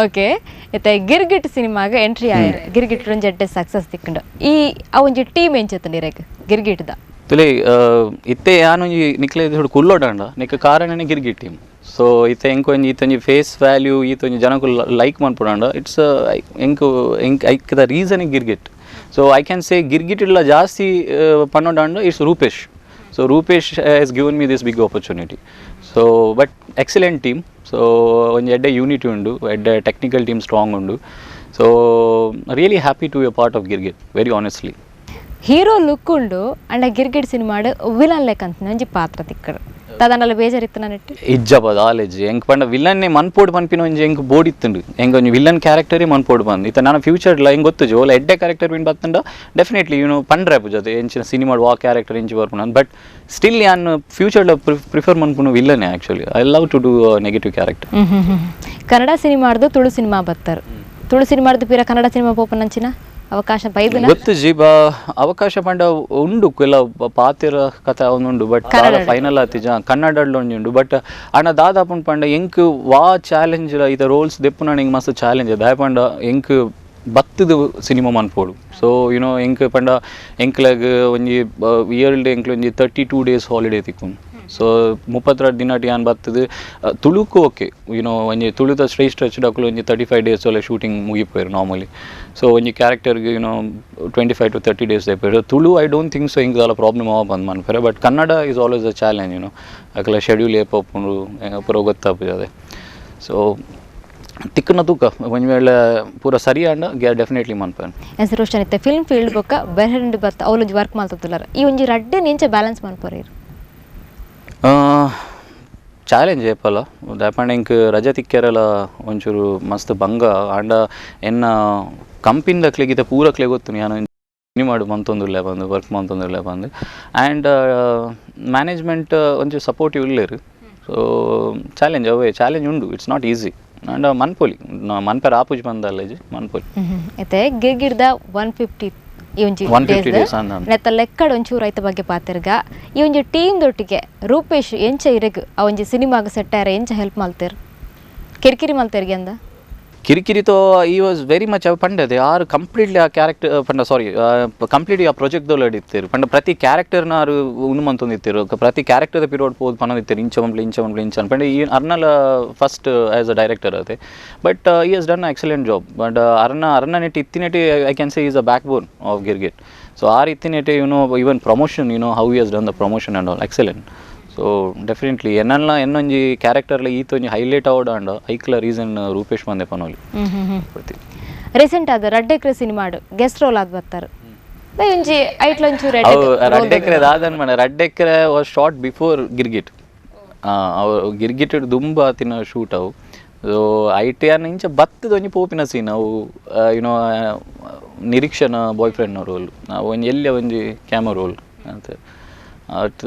ಓಕೆ, ಇತ್ತೆ ಗಿರ್ಗಿಟ್ ಸಿನಿಮಾಗ ಎಂಟ್ರಿ ಆಯರ್, ಗಿರ್ಗಿಟ್ ಒಂಜಿ ಎಡ್ಡೆ ಸಕ್ಸಸ್ ತಿಕ್ಕಂಡು, ಈ ಆ ಒಂಜಿ ಟೀಮ್ ಎಂಚತ್ತಂడి ಇರೆಗ್ ಗಿರ್ಗಿಟ್ದ? ತುಲೆ ಇತ್ತೆ ಯಾನೊಂಜಿ ನಿಕ್ಲೆ ಕುಲ್ಲೋಡಂಡ ನಿಕ್ಕ ಕಾರಣನೇ ಗಿರ್ಗಿಟ್ ಟೀಮ್. ಸೊ ಇತ್ತೆ ಎಂಕ್ ಒಂಜಿ ಈತೊಂಜಿ ಫೇಸ್ ವ್ಯಾಲ್ಯೂ ಈತೊಂಜಿ ಜನಕು ಲೈಕ್ ಮನ್ಪುಡಂಡ it's ಎಂಕ್ ಎಂಕ್ ಐಕ್ the reason Girgit. So I can say Girgit ಇಲ್ಲ ಜಾಸ್ತಿ ಪನ್ನೊಡಂಡ it's Rupesh. So Rupesh has given me this big opportunity. So but excellent team. So ಒಂಜಿ ಎಡ್ಡೆ ಯೂನಿಟಿ ಉಂಡು, ಎಡ್ಡೆ technical team strong ಉಂಡು. So really happy to be a part of Girgit, very honestly. Hero look ಉಂಡು and Girgit ಸಿನಿಮಾಡ್ villain ಲೆಕ್ಕ ಅಂತ ಒಂಜಿ ಪಾತ್ರ ತಿಕ್ಕಡು, ತದನಲ್ಲ ಬೇಜಾರಿತ್ತು ನನ್ನೆಟ್ಟು? ಇಜ್ಜಪ್ಪ ದಾಲೇಜ್ ಎಂಕ್ ಪಂಡ ವಿಲನ್ನೇ ಮನ್ಪೋಡು ಪನ್ಪಿನ ಒಂಜಿ ಎಂಕ್ ಬೋರ್ಡ್ ಇತ್ತುಂಡು, ಎಂಕ್ ಒಂಜಿ ವಿಲನ್ ಕ್ಯಾರೆಕ್ಟರೇ ಮನ್ಪೋಡು ಬಂದು ಇತ್ತ ನಾನು ಫ್ಯೂಚರ್ ಎಂಕ್ ಗೊತ್ತು ಓಲ ಎಡ್ಡೆ ಕ್ಯಾರೆಕ್ಟರ್ ವಿನ್ ಬತ್ತಂಡ ಡೆಫಿನೆಟ್ಲಿ ಇವನು ಪಂಡ್ರೆ ಜೊತೆ ಎಂಚಿನ ಸಿನಿಮಾ ವಾ ಕ್ಯಾರೆಕ್ಟರ್ ಎಂಚಿ ಬರ್ಪುನ. ಬಟ್ ಸ್ಟಿಲ್ ಯಾನ್ ಫ್ಯೂಚರ್ ಪ್ರಿಫರ್ ಮನ್ಪುನು ವಿಲನ್ನೇ. Actually I love to do negative character. Kannada ಸಿನಿಮಾಡ್ದು ತುಳು cinema ಬತ್ತಾರೆ, ತುಳು ಸಿನಿಮಾಡ್ದು ಪೀರ ಕನ್ನಡ ಸಿನಿಮಾ ಪೋಪನಂಚಿನ ಅವಕಾಶ ಬೈದನ? ಗೊತ್ತು ಜೀಬ ಅವಕಾಶ ಪಂಡ ಉಂಡು ಕೆಲ ಪಾತಿರ ಕಥೆ ಉಂಡು, ಬಟ್ ಫೈನಲ್ ಆತಿಜ ಕನ್ನಡ ಒಂಜಿ ಉಂಡು. ಬಟ್ ಅಣ್ಣ ದಾದಾಪುಂಡು ಪಂಡ ಎಂಕ್ ವಾ ಚಾಲೆಂಜ್ ಇತ ರೋಲ್ಸ್ ದೆಪ್ಪುನ ಎಂಕ್ ಮಸ್ತ್ ಚಾಲೆಂಜ್ ದಾಯ ಪಂಡ ಎಂಕ್ ಬತ್ತದು ಸಿನಿಮಾ ಮನ್ಪೋಡು. ಸೊ ಯುನೋ ಎಂಕ್ ಪಂಡ ಎಂಕ್ಲಗ್ ಒಂಜಿ ಇಯರ್ಡ್ ಎಂಕ್ಲ ಒಂಜಿ 32 ಡೇಸ್ ಹಾಲಿಡೇ ತಿಕ್ಕುಂಡು. ಸೊ 32 ದಿನ ಯಾನ್ ಬತ್ತದು ತುಳುಕು ಓಕೆ ಯುನೋ ಒಂಜಿ ತುಳುತ ಶ್ರೇಷ್ಠ ಡಾಕ್ಲು ಒಂಜಿ 35 ಡೇಸ್ ಒಲ್ಲ ಶೂಟಿಂಗ್ ಮುಗಿಪೋರು ನಾರ್ಮಲಿ. ಸೊ ಒಂಜಿ ಕ್ಯಾರೆಕ್ಟರ್ಗೆ YONO 25 to 30 days అయిపోయారు. Tulu I don't think so ಇಂಕ್ ದಾಲ ಪ್ರಾಬ್ಲಮ್ ಅವ ಬಂದ್ ಮನ್ಪೆರೆ. But Kannada is always a challenge you know ಅಕಲ schedule ಏಪಪ್ಪುಂಡು ಪೂರ ಗೊತ್ತಾಪುಜ ಅದೇ. ಸೊ ತಿಕ್ಕನ ತೂಕ ಒಂಜಿ ವೇಳೆ ಪೂರ ಸರಿ ಆಂಡ ಡೆಫಿನೆಟ್ಲಿ ಮನ್ಪೆನ್. ಎಸ್ ರೋಷನ್, ಇತ್ತೆ ಫಿಲ್ಮ್ ಫೀಲ್ಡ್ ಬೊಕ್ಕ ಬೆಹರಂಡ್ ಬತ್ತ ಅವಲೊಂಜಿ ವರ್ಕ್ ಮಲ್ತುಲ್ಲರ, ಈ ಒಂಜಿ ರಡ್ಡೆ ನಿಂಚ ಬ್ಯಾಲೆನ್ಸ್ ಮನ್ಪೊರ? ಚಾಲೆಂಜ್ ಏಪಲ್ಲ ದಾಪಂಡ ಎಂಕ್ ರಜೆ ತಿಕ್ಕೆರಲ ಒಂಚೂರು ಮಸ್ತ್ ಬಂಗ ಆಂಡ ಎನ್ನ ಕಂಪಿಂದ ಕ್ಲೆಗಿತ ಪೂರ ಕ್ಲೆ ಗೊತ್ತು ಯಾನು ಮಾಡು ಮಂತೊಂದುಲ್ಲೆ ಬಂದು ವರ್ಕ್ ಮಂತೊಂದುಲ್ಲೆ ಬಂದು ಆ್ಯಂಡ್ ಮ್ಯಾನೇಜ್ಮೆಂಟ್ ಒಂಚೂರು ಸಪೋರ್ಟಿವ್ ಇಲ್ಲೇರು. ಸೊ ಚಾಲೆಂಜ್ ಅವೇ ಚಾಲೆಂಜ್ ಉಂಡು, it's not easy. And ಮನ್ಪೊಲಿ ಮನ್ಪೆರ ಆಪುಜ್ ಬಂದಲ್ಲ ಮನ್ಪೊಲಿ. ಇತ್ತೆ ಗಿರ್ಗಿರ್ದ 150 ಈ ಒಂಜಿ 150 ಡೇಸ್ ನೆತ್ತ ಲೆಕ್ಕಡ್ ಒಂಚೂರು ರೈತ ಬಗ್ಗೆ ಪಾತೆರ್ಗ, ಈ ಒಂಜಿ ಟೀಮ್ ದೊಟ್ಟಿಗೆ ರೂಪೇಶ್ ಎಂಚ ಇರೆಗ್ ಆ ಒಂಜಿ ಸಿನಿಮಾಗ ಸೆಟ್ ಆಯರ ಎಂಚ ಹೆಲ್ಪ್ ಮಲ್ತೇರ್, ಕಿರಿಕಿರಿ ಮಲ್ತೇರ್ಗೆ ಅಂದ? ಕಿರಿಕಿರಿತೋ ಈ was very much ಅವು ಪಂಡದೆ ಆರು ಕಂಪ್ಲೀಟ್ಲಿ ಆ ಕ್ಯಾರೆಕ್ಟರ್ ಪಂಡ ಸಾರಿ ಕಂಪ್ಲೀಟ್ಲಿ ಆ ಪ್ರಾಜೆಕ್ಟ್ ದೊಲ್ಲ ಇತ್ತೇರು ಪಂಡ ಪ್ರತಿ ಕ್ಯಾರೆಕ್ಟರ್ನ ಆರು ಉಂಡು ಮಂತೊಂದಿತ್ತೇರು, ಪ್ರತಿ ಕ್ಯಾರೆಕ್ಟರ್ ಪಿರೋಡ್ ಪೋದು ಪನ್ನೊಂದಿತ್ತೇರು ಇಂಚ ಮಂಪ್ಲೆ ಇಂಚ ಮಂಪ್ಲೆ ಇಂಚ ಪಂಡ ಈ ಅರ್ನಲ first as a director ಅದೇ. But he has done excellent job. But ಅರ್ನ net ಇತ್ತಿನೆಟ್ I can say is a backbone of Girgit. So ಆ ರೀತಿನೆಟ್ you know even promotion you know how he has done the promotion and all excellent. So definitely ಎನ್ನಲ್ಲ ಎನ್ನೊಂಜಿ ಕ್ಯಾರೆಕ್ಟರ್ಲ ಈತೊಂಜಿ highlight ಆವಡ and ಐಕ್ಲ reason Rupesh ಮಂದೆ ಪನೋಲಿ. Recent ಆದ ರಡ್ಡೆಕ್ರೆ ಸಿನಿಮಾಡು guest role ಆದ್ ಬರ್ತಾರೆ ಒಂಜಿ ಐಟ್ಲೊಂಚೂರು ರಡ್ಡೆಕ್ರೆ ದಾದನ್ ಮನೆ ರಡ್ಡೆಕ್ರೆ was short before Girgit. ಅವು ಗಿರ್ಗಿಟ್ ದುಂಬ ಆತಿನ ಶೂಟ್ ಅವು. So I T R ಇಂಚ ಬತ್ತದ ಒಂಜಿ ಪೋಪಿನ ಸೀನ್ ಅವು ಯುನೋ ನಿರೀಕ್ಷಣ ಬಾಯ್ ಫ್ರೆಂಡ್ನ ರೋಲ್ ಒಂಜಿ ಎಲ್ಲಿಯ ಒಂಜಿ ಕ್ಯಾಮರಾ ರೋಲ್ ಅಂತ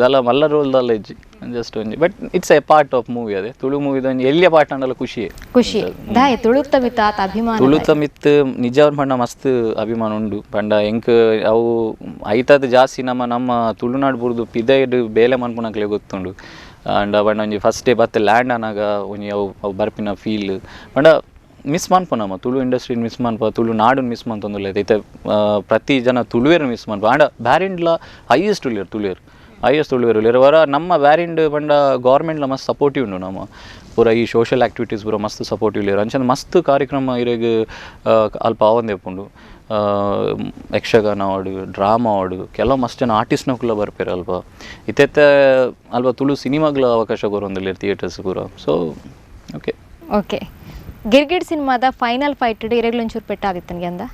ಅಲ್ಲ ಮಲ್ಲ ರೋಲ್ ದಲ್ಲ ಇಜ್ಜಿ ಜಸ್ಟ್ ಒಂಜಿ but it's a part of movie. ಅದೇ ತುಳು ಮೂವಿದ ಒಂಜಿ ಎಲ್ಲಿಯ ಪಾರ್ಟ್ ಅಂಡಲ ಖುಷಿ ಖುಷಿ ದಾಯೆ ತುಳುತ್ತ ಮಿತ್ತ ಆತ ಅಭಿಮಾನ, ತುಳುತ್ತ ಮಿತ್ ನಿಜ ಪಂಡ ಮಸ್ತ್ ಅಭಿಮಾನ ಉಂಡು. ಪಂಡ ಎಂಕ್ ಅವು ಐತಾದ ಜಾಸ್ತಿ ನಮ್ಮ ನಮ್ಮ ತುಳುನಾಡು ಬುರ್ದು ಪಿದೈಡ್ ಬೇಲೆ ಮನ್ಪುನಕ್ಲೆ ಗೊತ್ತುಂಡು. ಅಂಡ್ ಪಂಡ ಒಂಜಿ ಫಸ್ಟ್ ಡೇ ಬತ್ತೆ ಲ್ಯಾಂಡ್ ಅನಾಗ ಒಂಜಿ ಅವು ಅವು ಬರ್ಪಿನ ಫೀಲ್ ಪಂಡ ಮಿಸ್ ಮನ್ಪ ನಮ್ಮ ತುಳು ಇಂಡಸ್ಟ್ರಿ ಮಿಸ್ ಮನ್ಪ, ತುಳು ನಾಡುನ್ ಮಿಸ್ ಮಂತೊಂದುಲ್ಲ ಇತ್ತೆ ಪ್ರತಿ ಜನ ತುಳುವೇರು ಮಿಸ್ ಮನ್ಪ. ಆಂಡ ಬ್ಯಾರಿಂಡ್ಲ ಹೈಯೆಸ್ಟ್ ಉಲ್ಲೇರು ತುಳುವೇರು ಹೈಯೆಸ್ಟ್ ತುಳುವೇರು ಉಲ್ಲೇರು ವರ ನಮ್ಮ ಬ್ಯಾರಿಂಡ್ ಪಂಡ ಗೌರ್ಮೆಂಟ್ಲ ಮಸ್ತ್ ಸಪೋರ್ಟಿವ್ ಉಂಡು ನಮ್ಮ ಪೂರ ಈ ಸೋಷಿಯಲ್ ಆ್ಯಕ್ಟಿವಿಟೀಸ್ ಪೂರ ಮಸ್ತ್ ಸಪೋರ್ಟಿವ್ ಉಲ್ಲೇರು ಅಂಚನೆ ಮಸ್ತ್ ಕಾರ್ಯಕ್ರಮ ಇರೆಗ್ ಅಲ್ಪ ಆವೊಂದೆ ಉಪ್ಪುಂಡು. Yakshagana ಆಡು ಡ್ರಾಮಾ ಆಡು ಕೆಲವು ಮಸ್ತ್ ಜನ ಆರ್ಟಿಸ್ಟ್ನಕುಲ ಬರ್ಪೇರು ಅಲ್ಪ ಇತ್ತೆತ್ತೆ ಅಲ್ಪ ತುಳು ಸಿನಿಮಾಗ್ಲ ಅವಕಾಶ ಕೊರೊಂದಿಲ್ಲ ಥಿಯೇಟರ್ಸ್ ಪೂರ so okay okay Girgit ಸಿನಿಮಾದ ಫೈನಲ್ ಫೈಟ್ ಇರೆಗ್ಲೊಂಚೂರು ಪೆಟ್ಟಾದಿತ್ತನಿಗೆ ಅಂದ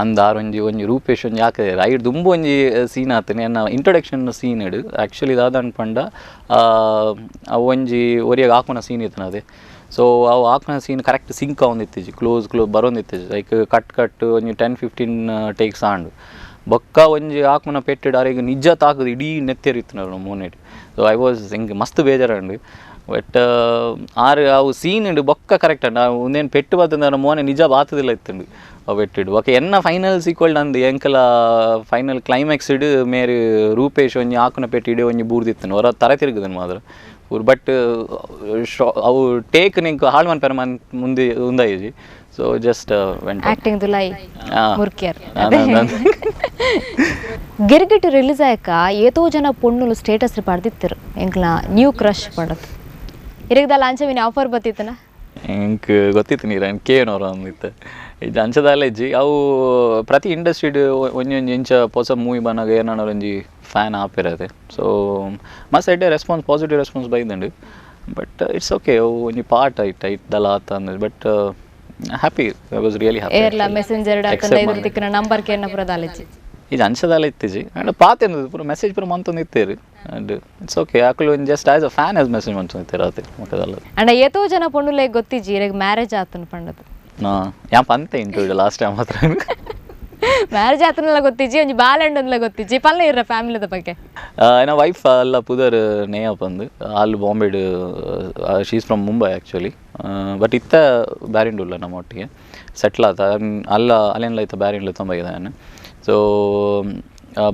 ಅಂದ ಆರೊಂಜಿ ಒಂಜಿ ರೂಪೇಶ್ ಒಂಜಿ ಹಾಕಿದೆ ಐಡ್ ದುಂಬು ಒಂಜಿ ಸೀನ್ ಆತನೆ ಎನ್ನ ಇಂಟ್ರೊಡಕ್ಷನ್ ಸೀನ್ ಇಡು ಆ್ಯಕ್ಚುಲಿ ದಾದ ಪಂಡ ಅವು ಒಂಜಿ ಒರಿಯಾಗ ಹಾಕುನ ಸೀನ್ ಇತ್ತನ ಅದೇ ಸೊ ಅವು ಹಾಕುನ scene correct sync ಆವೊಂದಿತ್ತಿಜಿ close close ಬರೋಂದಿತ್ತಿಜಿ like cut cut ಒಂಜಿ 10-15 ಟೇಕ್ಸ್ ಆಂಡು ಬೊಕ್ಕ ಒಂಜಿ ಹಾಕುನ ಪೆಟ್ಟಿಡ್ ಆರೆಗ್ ನಿಜ ತಾಕುದು ಇಡೀ ನೆತ್ತೆರಿತ್ತಿನ ಮೋನೆಟ್ so I was ಹಿಂಗೆ ಮಸ್ತ್ ಬೇಜಾರಂಡು ಬಟ್ ಆರು ಅವು ಸೀನ್ ಉಂಡು ಬೊಕ್ಕ ಕರೆಕ್ಟ್ ಅಂಡ್ ಒಂದೇನು ಪೆಟ್ಟು ಬತ್ತಂದ್ರೆ ಮೋನೆ ನಿಜ ಬಾತದಿಲ್ಲ ಇತ್ತುಂಡು ಅವು ಪೆಟ್ಟಿಡು ಓಕೆ ಎನ್ನ ಫೈನಲ್ ಸೀಕ್ವಲ್ ಅಂದು ಎಂಕಲ ಫೈನಲ್ ಕ್ಲೈಮ್ಯಾಕ್ಸ್ ಇಡು ಮೇರು ರೂಪೇಶ್ ಒಂಜಿ ಹಾಕುನ ಪೆಟ್ಟು ಇಡೀ ಒಂಜಿ ಬೂರ್ದಿತ್ತನು ಹೊರ ತರೆ ತಿರುಗುದನು ಮಾತ್ರ ಬಟ್ ಅವು ಟೇಕ್ ನಿಂಕ್ ಹಾಳು ಮನ್ಪೆರ ಮನ್ ಮುಂದೆ ಉಂದಾಯಿಜಿ so just vent acting ದುಲೈ ಮುರ್ಕಿಯರ್ ಗಿರ್ಗಿಟ್ ರಿಲೀಸ್ ಆಯಕ ಏತೋ ಜನ ಪೊಣ್ಣುಲು ಸ್ಟೇಟಸ್ ಪಡೆದಿತ್ತರು ಎಂಕ್ಲ ನ್ಯೂ ಕ್ರಶ್ ಪಡದು ಇರಗದಲ್ಲ ಅಂಚವಿನ ಆಫರ್ ಬತ್ತಿತ್ತನ ಎಂಕ್ ಗೊತ್ತಿತ್ತು ನೀರು ಕೇನೋರು ಅಂದಿತ್ತು ಇದು ಅಂಚದಲ್ಲ ಇಜ್ಜಿ ಅವು ಪ್ರತಿ ಇಂಡಸ್ಟ್ರಿಡ್ ಒಂಜಿ ಒಂಜಿ ಇಂಚ ಹೊಸ ಮೂವಿ ಬನ್ನಾಗ ಏನಾರ ಒಂಜಿ ಫ್ಯಾನ್ ಆಪಿರತ್ತೆ ಸೊ ಮಸ್ತ್ ಎಡ್ಡೆ response positive response ಬೈದಂಡು but it's okay ಅವು ಒಂಜಿ ಪಾರ್ಟ್ ಐಟ್ ಐಟ್ ದಲ ಆತ ಅಂದ್ರೆ but happy I was really happy ಏರ್ಲ messenger Tikkana number ಕೇನ ಪುರದಾಲಜಿ ಇದು ಅಂಚದಲ್ಲ ಇತ್ತಿಜಿ ಆ್ಯಂಡ್ ಪಾತೆ ಪೂರ ಮೆಸೇಜ್ ಪೂರ ಮಂತೊಂದು ಇತ್ತೇರು and it's okay ಆಕಳು just as a fan as message ಮಂತೊಂದು ಇತ್ತೇರು ಆತೆ ಮೊಕದಲ್ಲ ಅಂಡ ಏತೋ ಜನ ಪೊಣ್ಣುಲೆ ಗೊತ್ತಿಜಿ ಇರಗ್ ಮ್ಯಾರೇಜ್ ಆತನ ಪಂಡದು ಯಾ ಪಂತೆ interview last time ಮಾತ್ರ ಮ್ಯಾರೇಜ್ ಆತನಲ್ಲ ಗೊತ್ತಿಜಿ ಒಂಜಿ ಬಾಲಂಡನ್ಲ ಗೊತ್ತಿಜಿ ಪಲ್ಲ ಇರ ಫ್ಯಾಮಿಲಿದ ಬಗ್ಗೆ ಎನ್ನ ವೈಫ್ ಅಲ್ಲ ಪುದರ್ ನೇಯ ಪಂದು ಅಲ್ಲಿ ಬಾಂಬೆಡ್ she is from Mumbai actually but ಇತ್ತ ಬ್ಯಾರಿಂಡುಲ್ಲ ನಮ್ಮ ಒಟ್ಟಿಗೆ ಸೆಟ್ಲ್ ಆತ ಅಲ್ಲ ಅಲ್ಲೇನಲ್ಲ ಇತ್ತ ಬ್ಯಾರಿಂಡ್ಲ ತೊಂಬಾಗಿದೆ ನಾನು ಸೊ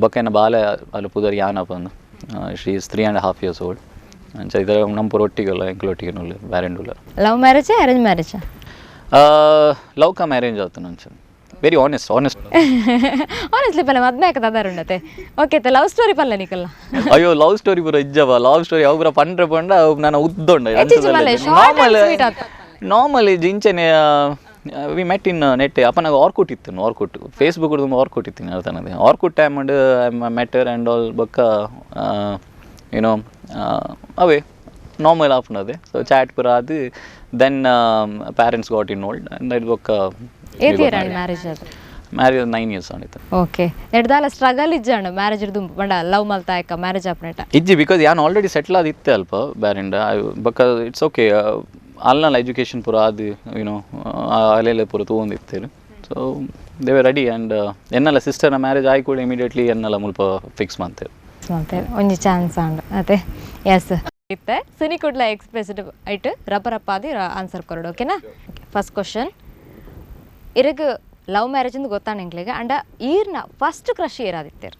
ಬೊಕ್ಕ ಎನ್ನ ಬಾಲೆ ಅಲ್ಲಿ ಪುದರ್ ಯಾನ ಪಂದು she is 3.5 years old ಅಂಚ ಇದರ ನಮ್ಮ ಪೂರ ಒಟ್ಟಿಗೆಲ್ಲ ಎಂಕ್ಲೊಟ್ಟಿಗೆ ಬ್ಯಾರಿಂಡುಲ್ಲ love marriage arrange marriage love cum arrange ಆಯ್ತು ಅಂಚ very honest honest honestly ಪಲ್ಲ ಮದ್ಮೆ ಆಕದ ಅದಾರುಂಡತೆ okay love story ಪಲ್ಲ ನಿಕಲ್ಲ ಅಯ್ಯೋ ಲವ್ ಸ್ಟೋರಿ ಪೂರ ಇಜ್ಜವ ಲವ್ ಸ್ಟೋರಿ ಅವು ಪೂರ ಪಂಡ್ರೆ ಪಂಡ ಅವು ನಾನು ಉದ್ದೊಂಡ ನಾರ್ಮಲ್ ನಾರ್ಮಲ್ ಇಂಚನೆ we met in net ಅಪ್ಪ ಆರ್ಕುಟ್ ಇತ್ತು Orkut Facebook Orkut ಇತ್ತು ಅರ್ಥನದೆ Orkut time and I met her and all ಬೊಕ್ಕ ಯುನೋ ಅವೇ ನಾರ್ಮಲ್ ಆಪುನದೆ ಸೊ ಚಾಟ್ ಪೂರ ಅದು then parents got involved and ಅದು ಬೊಕ್ಕ ಮ್ಯಾರೇಜ್ ಅದು ಮ್ಯಾರೇಜ್ 9 ಇಯರ್ಸ್ ಆಣಿತ್ತು ಓಕೆ ನೆಡ್ದಾಲ ಸ್ಟ್ರಗಲ್ ಇಜ್ಜಾಣ ಮ್ಯಾರೇಜ್ ಬಂಡ ಲವ್ ಮಲ್ತಾಯಕ ಮ್ಯಾರೇಜ್ ಆಪನೇಟ ಇಜ್ಜಿ because ಯಾನ್ ಆಲ್ರೆಡಿ ಸೆಟ್ಲ್ ಆದಿತ್ತೆ ಅಲ್ಪ ಬ್ಯಾರಿಂಡ ಬೊಕ್ಕ it's okay ಅಲ್ನಲ್ಲ education ಪೂರ ಅದು ಯುನೋ ಅಲ್ಲೆಲ್ಲ ಪೂರ ತಗೊಂಡಿತ್ತೇರು so they were ready and ಎನ್ನಲ್ಲ ಸಿಸ್ಟರ್ನ marriage ಆಗಿ ಕೂಡ ಇಮಿಡಿಯೇಟ್ಲಿ ಎನ್ನಲ್ಲ ಮುಲ್ಪ ಫಿಕ್ಸ್ ಮಾಡ್ತೇವೆ ಒಂಜಿ ಚಾನ್ಸ್ ಆಂಡ್ ಅದೇ ಎಸ್ ಇತ್ತೆ ಸಿನಿ ಕುಡ್ಲ ಎಕ್ಸ್ಪ್ರೆಸ್ ಐಟ್ ರಬ್ಬರ್ ಅಪ್ಪಾದಿ ಆನ್ಸರ್ ಕೊರಡು ಓಕೆನಾ ಫಸ್ಟ್ ಕ್ವಶನ್ ಇರಗ್ ಲವ್ ಮ್ಯಾರೇಜ್ ಅಂತ ಗೊತ್ತಾನ ಎಂಕ್ಲೆಗ್ ಅಂಡ ಈರ್ನ ಫಸ್ಟ್ ಕ್ರಶ್ ಏರಾದಿತ್ತೇರು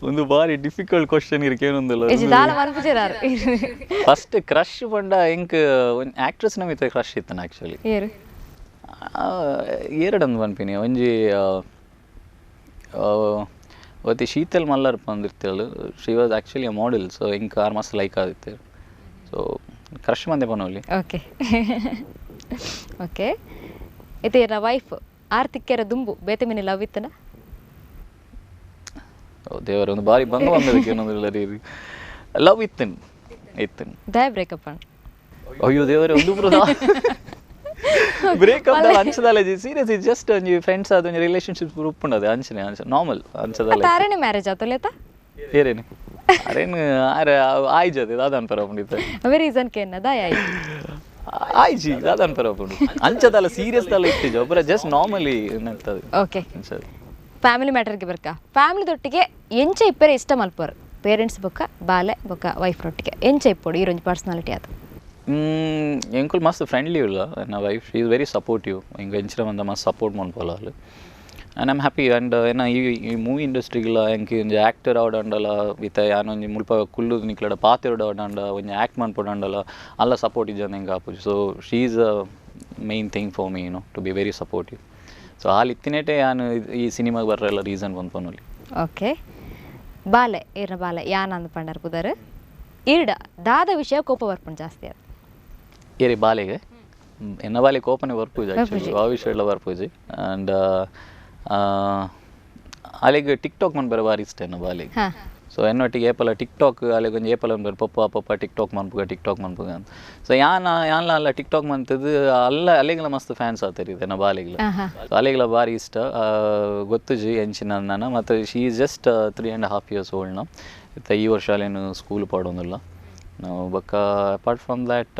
ಒಂದು ಬಾರಿ ಡಿಫಿಕಲ್ಟ್ ಕ್ವಶನ್ ಇರಕೇನೊಂದಿಲ್ಲ ದಾಲ ಮನ್ಪುಜೆರಾರು ಫಸ್ಟ್ ಕ್ರಶ್ ಪಂಡ ಎಂಕ್ ಒಂಜಿ ಆಕ್ಟ್ರೆಸ್ ನಮಿತ ಕ್ರಶ್ ಇತ್ತನ ಆಕ್ಚುಲಿ ಏರು ಏರಡಂದು ಪನ್ಪಿನಿ ಒಂಜಿ ಒತ್ತಿ Sheetal Muller ಪಂದಿರ್ತೇಳು she was actually a model so ಎಂಕ್ ಆರ್ ಮಸ್ತ್ ಲೈಕ್ ಆದಿತ್ತೇರು ಸೊ ಕ್ರಶ್ ಮಂದೆ ಪನೋಲಿ ಓಕೆ ಓಕೆ ಇತ್ತೆ ಇರ ವೈಫ್ ಆರ್ ತಿಕ್ಕೆರ ದುಂಬು ಬೇತೆ ಮಿನಿ ಲವ್ ಇತ್ತನ ದೇವರ ಒಂದು ಬಾರಿ ಬಂಗ ಬಂದದಕ್ಕೆ ಏನೊಂದಿಲ್ಲ ರೀ ಲವ್ ಇತ್ತನ್ ಇತ್ತನ್ ದಯ ಬ್ರೇಕಪ್ ಅಣ್ಣ ಅಯ್ಯೋ ದೇವರೇ ಒಂದು ಬ್ರೇಕಪ್ ಅಂಚದಲ್ಲ ಸೀರಿಯಸ್ ಇದು ಜಸ್ಟ್ ಒಂಜಿ ಫ್ರೆಂಡ್ಸ್ ಆದ ಒಂಜಿ ರಿಲೇಶನ್ಶಿಪ್ ಉಪ್ಪುಂಡದೆ ಅಂಚನೆ ಅಂಚ ನಾರ್ಮಲ್ ಅಂಚದಲ್ಲ ತಾರೇನೆ ಮ್ಯಾರೇಜ್ ಆತಲೇತ ಏರೇನು ಅರೇನು ಆರೆ ಆಯ್ಜದೆ ದಾದಾನ್ ಪರ ಪುಂಡಿತ ಅವೇ ರೀಸನ್ ಕೇನ ದಾಯ ಆಯ್ಜಿ ದಾದಾನ್ ಪರ ಪುಂಡು ಅಂಚದಲ್ಲ ಸೀರಿಯಸ್ ದಲ್ಲ ಇತ್ತಿಜ ಒಬ್ಬರ ಜಸ್ಟ್ ನಾರ್ಮಲಿ ಎಂತದು ಓಕೆ ಫ್ಯಾಮಿಲಿ ಮ್ಯಾಟರ್ಗೆ ಬರ್ಕ ಫ್ಯಾಮಿಲಿ ದೊಟ್ಟಿಗೆ ಎಂಚ ಇಪ್ಪರೆ ಇಷ್ಟ ಮಲ್ಪರು ಪೇರೆಂಟ್ಸ್ ಬೊಕ್ಕ ಬಾಲೆ ಬೊಕ್ಕ ವೈಫ್ ರೊಟ್ಟಿಗೆ ಎಂಚ ಇಪ್ಪೊಡು ಈ ಒಂಜಿ ಪರ್ಸನಾಲಿಟಿ ಅದು ಎಂಕುಲ್ ಮಸ್ತ್ ಫ್ರೆಂಡ್ಲಿ ಉಲ್ಲ ಎನ್ನ wife she is very supportive ಎಂಕ್ ಎಂಚಿನ ಮಂದ ಮಸ್ತ್ ಸಪೋರ್ಟ್ ಮನ್ಪೊಲ ಅಲ್ and I'm happy and ಏನ ಈ ಈ ಮೂವಿ ಇಂಡಸ್ಟ್ರಿಗಿಲ್ಲ ಎಂಕ್ ಒಂಜಿ ಆ್ಯಕ್ಟರ್ ಆವಡಂಡಲ ವಿತ್ ಯಾನೊಂಜಿ ಮುಲ್ಪ ಕುಲ್ಲುದು ನಿಕ್ಲಡ ಪಾತೆರೊಡು ಆವಡಂಡ ಒಂಜಿ ಆ್ಯಕ್ಟ್ ಮನ್ಪೊಡಂಡಲ ಅಲ್ಲ ಸಪೋರ್ಟ್ ಇಜ್ಜಂದ ಎಂಕ್ ಆಪುಜಿ so she is a main thing for me you know to be very supportive so ಆಲ್ ಇತ್ತಿನೇಟೆ ಯಾನ್ ಈ ಸಿನಿಮಾಗೆ ಬರ್ರೆಲ್ಲ ರೀಸನ್ ಪನ್ಪೊನೊಲಿ ಓಕೆ ಬಾಲೆ ಏರ್ನ ಬಾಲೆ ಯಾನಂದ್ ಪಂಡರ್ ಪುದರ್ ಈರ್ಡ ದಾದ ವಿಷಯ ಕೋಪ ಬರ್ಪುಂಡು ಜಾಸ್ತಿ ಅದು ಏರಿ ಬಾಲೆಗೆ ಎನ್ನ ಬಾಲಿ ಕೋಪನೆ ಬರ್ಪೂಜಿ ಆಕ್ಚುಲಿ ಭವಿಷ್ಯ ಬರ್ಪೂಜಿ ಆ್ಯಂಡ್ ಅಲ್ಲಿಗೆ ಟಿಕ್ ಟಾಕ್ ಮನ್ಪರೆ ಬಾರಿ ಇಷ್ಟ ಎನ್ನ ಬಾಲಿಗೆ ಸೊ ಎನ್ನೊಟ್ಟಿಗೆ ಏಪಲ ಟಿಕ್ ಟಾಕ್ ಅಲ್ಲಿಗೆ ಒಂಜಿ ಏಪಲ ಅನ್ಬಾರ ಪಪ್ಪ ಪಪ್ಪ ಟಿಕ್ ಟಾಕ್ ಮನ್ಪುಗ ಟಿಕ್ ಟಾಕ್ ಮನ್ಪುಗ ಅಂತ ಸೊ ಯಾನ ಯಾನ್ಲ ಅಲ್ಲ ಟಿಕ್ ಟಾಕ್ ಮಂತದ್ದು ಅಲ್ಲ ಅಲ್ಲಿಗೆಲ್ಲ ಮಸ್ತ್ ಫ್ಯಾನ್ಸ್ ಆತಾರೆ ಇದೆ ಎನ್ನ ಬಾಲಿಗೆಲ್ಲ ಸೊ ಅಲ್ಲಿಗೆಲ್ಲ ಭಾರಿ ಇಷ್ಟ ಗೊತ್ತುಜಿ ಎಂಚಿನ ನಾನು ಮತ್ತು she is just 3.5 years ಓಲ್ಡ್ನ ಇತ್ತ ಈ ವರ್ಷ ಅಲ್ಲೇನು ಸ್ಕೂಲ್ ಪಾಡೋದಿಲ್ಲ ನಾವು ಬಕ್ಕ ಅಪಾರ್ಟ್ ಫ್ರಮ್ that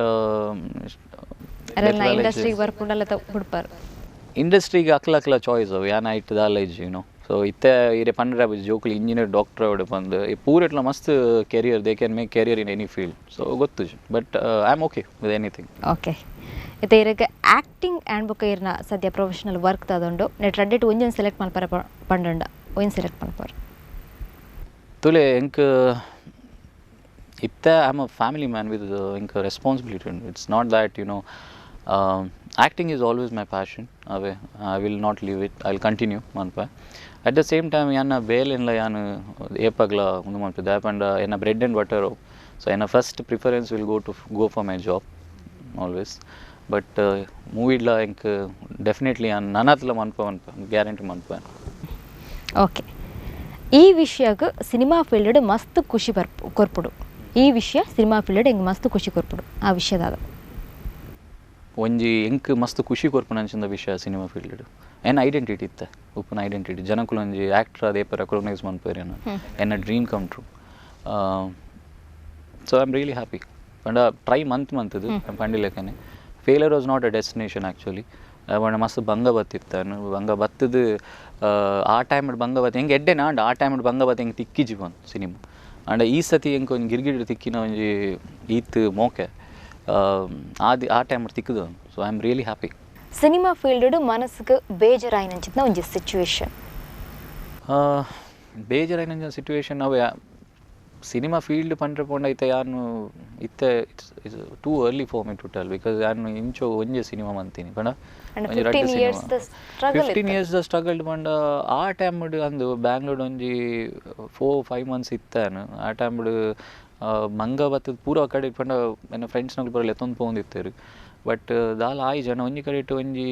ಇಂಡಸ್ಟ್ರಿಗೆ ಅಕ್ಲ ಅಕ್ಲ ಚಾಯ್ಸ್ ಅವು ಯಾನ ಇಟ್ಟು ದಾಲ ಇಜ್ಜಿ ಯುನೋ ಸೊ ಇತ್ತೆ ಇರೆ ಪಂಡ್ರೆ ಜೋಕುಲು ಇಂಜಿನಿಯರ್ ಡಾಕ್ಟರ್ ಅವಡೆ ಬಂದು ಈ ಪೂರೆಟ್ಲ ಮಸ್ತ್ career they can make career in any field so ಗೊತ್ತು but I am okay with anything okay ಇತ್ತೆ ಇರಗ ಆ್ಯಕ್ಟಿಂಗ್ ಆ್ಯಂಡ್ ಬೊಕ್ಕ ಇರ್ನ ಸದ್ಯ ಪ್ರೊಫೆಷನಲ್ ವರ್ಕ್ ತಗೊಂಡು ನೆಟ್ ರಡ್ಡೆಟ್ ಒಂಜನ್ ಸೆಲೆಕ್ಟ್ ಮಲ್ಪರ ಪಂಡಂಡ ಒಂಜಿ ಸೆಲೆಕ್ಟ್ ಮಲ್ಪರ ತುಲೆ ಎಂಕ್ ಇತ್ತೆ I am a family man with ಎಂಕ್ responsibility it's not that you know acting is always my passion away I will not leave it I will continue ಮನ್ಪ at the same time ಯಾನ ಬೇಲೆನ್ಲ ಯಾನು ಏಪಗ್ಲ ಉಂದು ಮನ್ಪು ದಾಪಂಡ ಎನ್ನ ಬ್ರೆಡ್ ಆ್ಯಂಡ್ ಬಟರು ಸೊ ಎನ್ನ first preference will go to go for my job always but ಮೂವಿಡ್ಲ ಎಂಕ್ ಡೆಫಿನೆಟ್ಲಿ ಯಾನ್ ನನ್ನತ್ಲ ಮನ್ಪ ಮನ್ಪ ಗ್ಯಾರಂಟಿ ಮನ್ಪ ಓಕೆ ಈ ವಿಷಯಕ್ಕೆ ಸಿನಿಮಾ ಫೀಲ್ಡ್ ಮಸ್ತ್ ಖುಷಿ ಬರ್ಪು ಕೊರ್ಪುಡು ಈ ವಿಷಯ ಸಿನಿಮಾ ಫೀಲ್ಡ್ ಎಂಗ್ ಮಸ್ತ್ ಖುಷಿ ಕೊರ್ಪುಡು ಆ ವಿಷಯದಾದ ಒಂಜಿ ಎಂಕ್ ಮಸ್ತ್ ಖುಷಿ ಕೊರ್ಪುನ ಅಂಚಿನ ವಿಷಯ ಸಿನಿಮಾ ಫೀಲ್ಡ್ ಎನ್ನ ಐಡೆಂಟಿಟಿ ಇತ್ತೆ ಉಪ್ಪುನ ಐಡೆಂಟಿಟಿ ಜನಕುಲು ಒಂಜಿ ಆ್ಯಕ್ಟರ್ ಅದೇ ರೆಕಗ್ನೈಸ್ ಮನ್ಪೇರು ಎನ್ನ dream come true so I am really happy ಪಂಡ ಟ್ರೈ ಮಂತ್ ಮಂತದ್ದು ಪಂಡಿಲೆಕ್ಕನೆ failure was not a destination actually ಪಂಡ ಮಸ್ತ್ ಭಂಗ ಬತ್ತಿತ್ತು ಭಂಗ ಬತ್ತದು ಆ ಟೈಮ್ ಭಂಗ ಬತ್ತು ಹೆಂಗೆ ಎಡ್ಡೆ ನಾಂಡ್ ಆ ಟೈಮ್ ಭಂಗ ಬತ್ತು ಹೆಂಗೆ ತಿಕ್ಕಿಜಿ ಬಂದು ಸಿನಿಮಾ ಆಂಡ ಈ ಸತಿ ಹೆಂಗೆ ಒಂಜಿ ಗಿರ್ಗಿಡ್ ತಿಕ್ಕಿನ ಒಂಜಿ ಈತ್ ಮೋಕೆ ಆದಿ ಆ time ತಿಕ್ಕದು so I am really happy cinema field ಮನಸ್ಸಿಗೆ ಬೇಜಾರಾಯಿನಂಚಿನ ಒಂಜಿ ಸಿಚುವೇಶನ್ ಬೇಜಾರಾಯಿನಂಚಿನ ಸಿಚುವೇಶನ್ ಅವು ಸಿನಿಮಾ ಫೀಲ್ಡ್ ಪಂಡ್ರೆ ಪೋಂಡ ಇತ್ತೆ ಯಾನು ಇತ್ತೆ it's it's too early for me to tell because ಯಾನು ಇಂಚೋ ಒಂಜೆ ಸಿನಿಮಾ ಮಂತೀನಿ ಪಂಡ ಒಂಜಿ ರಡ್ಡ್ ಸಿನಿಮಾ 15 ಇಯರ್ಸ್ the struggle ಪಂಡ ಆ ಟೈಮ್ ಅಂದು ಬ್ಯಾಂಗ್ಳೂರ್ ಒಂಜಿ 4-5 ಮಂತ್ಸ್ ಇತ್ತಾನು ಆ ಟೈಮ್ ಮಂಗ ಬತ್ತದ ಪೂರ ಕಡೆ ಪಂಡ ಎನ್ನ ಫ್ರೆಂಡ್ಸ್ನಗಳು ಪೂರ ಲೆತ್ತೊಂದು ಪೋಂದಿತ್ತೇರು ಬಟ್ ದಾಲ ಆಯಿ ಜನ ಒಂಜಿ ಕಡೆ ಇಟ್ಟು ಒಂಜಿ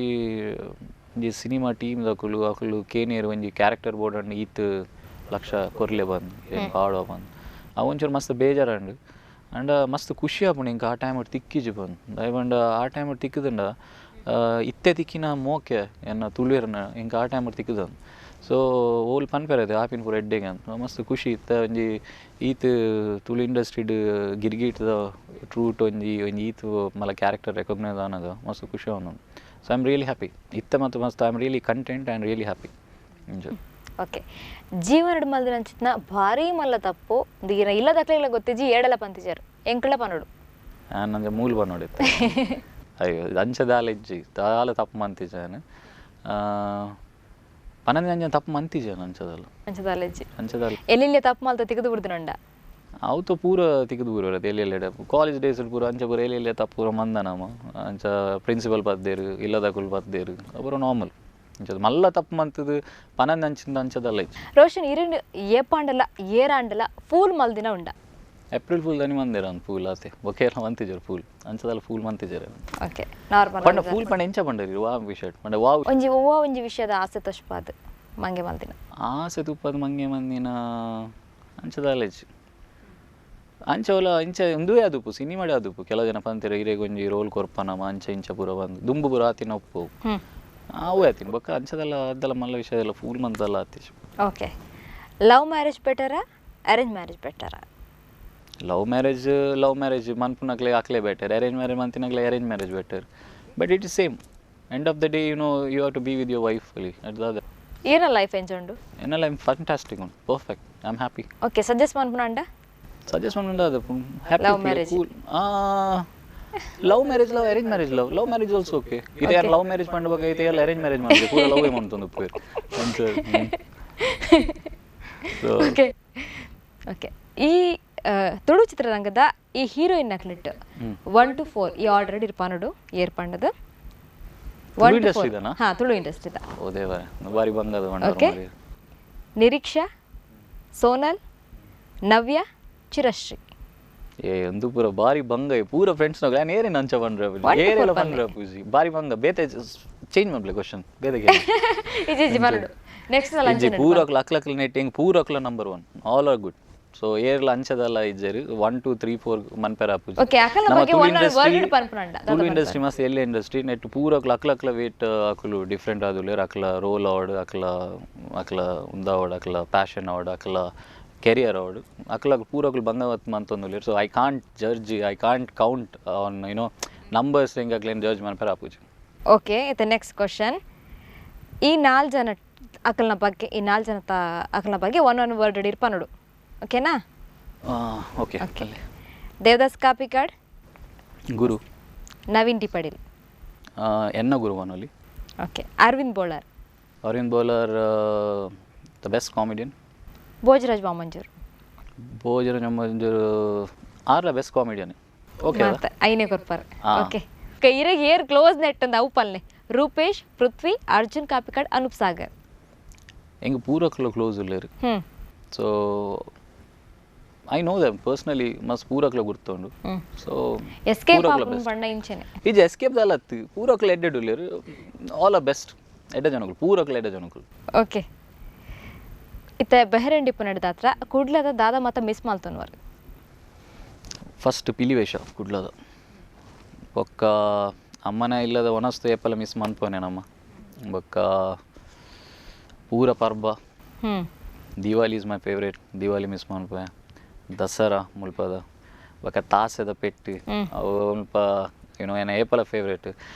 ಒಂಜಿ ಸಿನಿಮಾ ಟೀಮ್ ದಕುಲು ಅಕುಲು ಕೇನಿಯರ್ ಒಂಜಿ ಕ್ಯಾರೆಕ್ಟರ್ ಬೋರ್ಡ್ ಅನ್ನು ಈತ್ ಲಕ್ಷ ಕೊರ್ಲೆ ಬಂದು ಏನು ಪಾಡುವ ಬಂದು ಅವು ಒಂಚೂರು ಮಸ್ತ್ ಬೇಜಾರಂಡು ಅಂಡ ಮಸ್ತ್ ಖುಷಿ ಆಪುಂಡು ಇಂಕ ಆ ಟೈಮ್ ತಿಕ್ಕಿಜಿ ಬಂದು ದಯಪಂಡ ಆ ಟೈಮ್ ತಿಕ್ಕುದುಂಡ ಇತ್ತೆ ತಿಕ್ಕಿನ ಮೋಕೆ ಎನ್ನ ತುಳುವೆರ್ನ ಇಂಕ ಆ ಟೈಮ್ ತಿಕ್ಕುದಂದು ಸೊ ಓಲ್ ಪನ್ಪೆರದು ಆಪಿನ ಪೂರ ಎಡ್ಡೆಗೆ ಅಂತ ಮಸ್ತ್ ಖುಷಿ ಇತ್ತ ಒಂಜಿ ಈತ್ ತುಳು ಇಂಡಸ್ಟ್ರಿಡ್ ಗಿರ್ಗಿಟ್ದ ಟ್ರೂಟ್ ಒಂಜಿ ಒಂಜಿ ಈತ್ ಮಲ್ಲ ಕ್ಯಾರೆಕ್ಟರ್ ರೆಕಗ್ನೈಸ್ ಆನಗ ಮಸ್ತ್ ಖುಷಿ ಅವನು ಸೊ I am really happy ಇತ್ತ ಮತ್ತು ಮಸ್ತ್ I am really content and really happy okay ಜೀವನಡ್ ಮಲ್ದಿನ ಅಂಚಿತ್ನ ಭಾರಿ ಮಲ್ಲ ತಪ್ಪು ಇಲ್ಲದಕ್ಲೆಲ್ಲ ಗೊತ್ತಿಜ್ಜಿ ಏಡಲ ಪಂತಿಜಾರು ಎಂಕುಳ ಪನೋಡು ನಂಜ ಮೂಲ ಪನೋಡು ಅಯ್ಯೋ ಅಂಚ ದಾಲ ಇಜ್ಜಿ ದಾಲ ತಪ್ಪು ಮಂತಿಜಾನು ಪನಂದೆ ಅಂಜ ತಪ್ಪು ಮಂತಿಜಾನು ಅಂಚದಲ್ಲ ಅಂಚದಾಲ ಇಜ್ಜಿ ಅಂಚದಾಲ ಎಲ್ಲೆಲ್ಲಿ ತಪ್ಪು ಮಲ್ತ ತಿಗದು ಬಿಡ್ದಿನಂಡ ಅವತ್ತು ಪೂರ ತಿಗದು ಬೂರ ಎಲ್ಲೆಲ್ಲ ಕಾಲೇಜ್ ಡೇಸ್ ಪೂರ ಅಂಚ ಪೂರ ಎಲ್ಲೆಲ್ಲ ತಪ್ಪು ಪೂರ ಮಂದನಮ ಅಂಚ ಪ್ರಿನ್ಸಿಪಲ್ ಪದ್ದೇರು ಇಲ್ಲದಕುಲು ಪದ್ದೇರು ಅಪುರ ನಾರ್ಮಲ್ ಅಂಚದ ಮಲ್ಲ ತಪ್ಪು ಮಂತದು ಪನಂದ ಅಂಚಿಂದ ಅಂಚದಲ್ಲ ಇಜ್ಜಿ ರೋಷನ್ ಇರಿನ್ ಏಪಾಂಡಲ ಏರಾಂಡಲ ಫೂಲ್ ಮಲ್ದಿನ ಉಂಡ ಏಪ್ರಿಲ್ ಫೂಲ್ ದಾನಿ ಮಂದಿರ ಒಂದು ಫೂಲ್ ಆತೆ ಬೊಕೆಲ್ಲ ಮಂತಿಜರು ಫೂಲ್ ಅಂಚದಲ್ಲ ಫೂಲ್ ಮಂತಿಜರು ಓಕೆ ನಾರ್ಮಲ್ ಪಂಡ ಫೂಲ್ ಪಂಡ ಎಂಚ ಪಂಡರಿ ವಾ ವಿಷಯ ಪಂಡ ವಾ ಒಂಜಿ ಹೂವ ಒಂಜಿ ವಿಷಯದ ಆಸೆ ತೋಷ್ಪಾದ್ ಮಂಗೆ ಮಲ್ದಿನ ಆಸೆ ತುಪ್ಪದ ಮಂಗೆ ಮಂದಿನ ಅಂಚದಲ್ಲ ಇಜ್ಜಿ ಅಂಚವಲ ಇಂಚ ಉಂದುವೇ ಅದುಪು ಸಿನಿಮಾಡೆ ಅದುಪು ಕೆಲವು ಜನ ಪಂತಿರ ಹಿರೇಗ್ ಒಂಜಿ ರೋಲ್ ಕೊರ್ಪನಮ ಅಂಚ ಇಂಚ ಪೂರ ಬಂದು ದುಂಬು ಪೂರ ಆತಿನ ಒಪ್ಪು ಅವು ಆತಿನ ಬೊಕ್ಕ ಅಂಚದಲ್ಲ ಅದೆಲ್ಲ ಮಲ್ಲ ವಿಷಯದಲ್ಲ ಫೂಲ್ ಮಂತಲ್ಲ ಆತಿಜ್ ಓಕೆ ಲವ್ ಮ್ಯಾರೇಜ್ ಬೆಟರಾ ಅರೇಂಜ್ ಮ್ಯಾರೇಜ್ ಬೆಟರಾ ಲವ್ ಮ್ಯಾರೇಜ್ ಮನ್ಪುನಕ್ಲೆ ಆಕ್ಲೆ ಬೆಟರ್ ಅರೇಂಜ್ ಮ್ಯಾರೇಜ್ ಮಂತಿನಕ್ಲೆ arrange marriage better but it is same end of the day you know you have to be with your wife ಅಲ್ಲಿ ಅದಾದ ಏನ ಲೈಫ್ ಎಂಜೋಂಡು ಎನ್ನ ಲೈಫ್ ಫ್ಯಾಂಟಾಸ್ಟಿಕ್ ಉಂಟು perfect I am happy okay suggest ಮನ್ಪುನಂಡ suggest ಮನ್ಪುಂಡ ಅದು happy love marriage love marriage love arrange marriage love love marriage also okay ಇದು ಯಾರು ಲವ್ ಮ್ಯಾರೇಜ್ ಪಂಡ ಬಗ್ಗೆ ಐತೆ ಎಲ್ಲ ಅರೇಂಜ್ ಮ್ಯಾರೇಜ್ ಮಾಡಿದೆ ಪೂರ ಲವ್ ಮಾಡ್ತಂದು ಉಪ್ಪು ಓಕೆ ಓಕೆ ಈ ತುಳು ಚಿತ್ರರಂಗದ ಈ ಹೀರೋಯಿನ್ ನಕ್ಲಿಟ್ಟು 1 to 4 ಈ ಆರ್ಡರ್ ಇರ್ಪಾನಡು ಏರ್ಪಂಡದ 1 to 4 ಹಾ ತುಳು ಇಂಡಸ್ಟ್ರಿದ ಓ ದೇವರೇ ಬಾರಿ ಬಂಗದ ಓಕೆ ನಿರೀಕ್ಷಾ, ಸೋನಲ್, ನವ್ಯ, ಚಿರಶ್ರೀ. ಏ ಒಂದು ಪೂರ ಬಾರಿ ಬಂಗ ಪೂರ ಫ್ರೆಂಡ್ಸ್ ನಗಲ ನಾನು ಏರೇನು ಅಂಚ ಬಂದ್ರೆ ಏರೆಲ್ಲ ಬಂದ್ರೆ ಪೂಜಿ ಬಾರಿ ಬಂಗ ಬೇತೆ ಚೇಂಜ್ ಮಾಡ್ಲಿ ಕ್ವಶನ್ ಬೇತೆ ನೆಕ್ಸ್ಟ್ ಪೂರ ಅಕ್ಲ ಅಕ್ಲ ನೆಟ್ ಹೆಂಗೆ ಪೂರ ಅಕ್ಲ number 1 all are good. So ಏರ್ಲ ಅಂಚದಲ್ಲ ಇಜ್ಜರು 1 2 3 4 ಮನ್ಪೆರ ಪೂಜಿ. ತುಳು ಇಂಡಸ್ಟ್ರಿ ಮಸ್ತ್ ಎಲ್ಲ ಇಂಡಸ್ಟ್ರಿ ನೆಟ್ ಪೂರ ಅಕ್ಲ ಅಕ್ಲ ಅಕ್ಲ ವೇಟ್ ಅಕ್ಲು ಡಿಫ್ರೆಂಟ್ ಆದುಲ್ಲೇರು ಅಕ್ಲ ರೋಲ್ ಅವಡು ಅಕ್ಲ ಅಕ್ಲ ಉಂದಾವಡು ಅಕ್ಲ ಪ್ಯಾಷನ್ ಅವಡು ಅಕ್ಲ ಕೆರಿಯರ್ ಅವಡು ಅಕ್ಲ ಪೂರ ಅಕ್ಲು ಬಂದವತ್ ಮಂತೊಂದುಲ್ಲೇರು. So I can't judge, I can't count on you know numbers ಹೆಂಗೆ ಅಕ್ಲೇನು ಜಡ್ಜ್ ಮನ್ಪೆರ ಪೂಜಿ. ಓಕೆ, ಇತ್ತೆ ನೆಕ್ಸ್ಟ್ ಕ್ವಶನ್. ಈ 4 ಜನ ಅಕಲ್ನ ಬಗ್ಗೆ, ಈ 4 ಜನ ಅಕಲ್ನ ಬಗ್ಗೆ 1 1 ವರ್ಡ್ ಇರ್ಪ ನೋಡು. ಓಕೆನಾ? ಓಕೆ. ಓಕೆ. ದೇವದಾಸ್ ಕಾಪಿಕಾಡ್ ಗುರು, ನವೀನ್ ಡಿ ಪಡೀಲ್ ಎನ್ನ ಗುರು ವನೋಲಿ. Okay. Aravind Bolar. Aravind Bolar the best comedian. Bhojraj Vamanjoor. Bhojraj Vamanjoor ಆರ್ಲ best comedian. Okay, ಐನೇ ಕೊರ್ಪಾರ್. Okay. ಇರಗ್ air close net ಅಂದ ಅವು ಪಲ್ನೆ ರೂಪೇಶ್, ಪೃಥ್ವಿ, ಅರ್ಜುನ್ ಕಾಪಿಕಾಡ್, ಅನೂಪ್ ಸಾಗರ್. ಹೆಂಗೆ ಪೂರ close ಉಲ್ಲೇರು. So I know them personally ಮಸ್ತ್ ಪೂರಕ್ಲ ಗುರ್ತುಂಡು. ಸೊ ಎಸ್ಕೇಪ್ ಬಣ್ಣ ಇಂಚನೆ ಇಜ ಎಸ್ಕೇಪ್ ದಾಲತ್ತು ಪೂರಕ್ಲ ಎಡ್ಡೆಡ್ ಉಲ್ಲೇರು. All are best ಎಡ್ಡೆ ಜನಕುಲು, ಪೂರಕ್ಲ ಎಡ್ಡೆ ಜನಕುಲು. ಓಕೆ. ಇತ್ತೆ ಬೆಹರಂಡಿ ಪುನಡ್ದಾತ್ರ ಕುಡ್ಲದ ದಾದ ಮಾತ ಮಿಸ್ ಮಾಲ್ತೊನ್ವರ್. ಫಸ್ಟ್ ಪಿಲಿವೇಶ ಕುಡ್ಲದ ಬೊಕ್ಕ ಅಮ್ಮನ ಇಲ್ಲದ ಒನಸ್ತು ಏಪಲ ಮಿಸ್ ಮನ್ಪೋನೆ ನಮ್ಮ ಬೊಕ್ಕ ಪೂರ ಪರ್ಬ. Diwali is my favourite, Diwali miss ಮನ್ಪೆ. Dasara ಮುಲ್ಪದ ಬೊಕ್ಕ ತಾಸೆದ ಪೆಟ್ಟು ಅವು ಮುಲ್ಪ ಏನೋ ಏನ ಏಪಲ ಫೇವ್ರೇಟ್.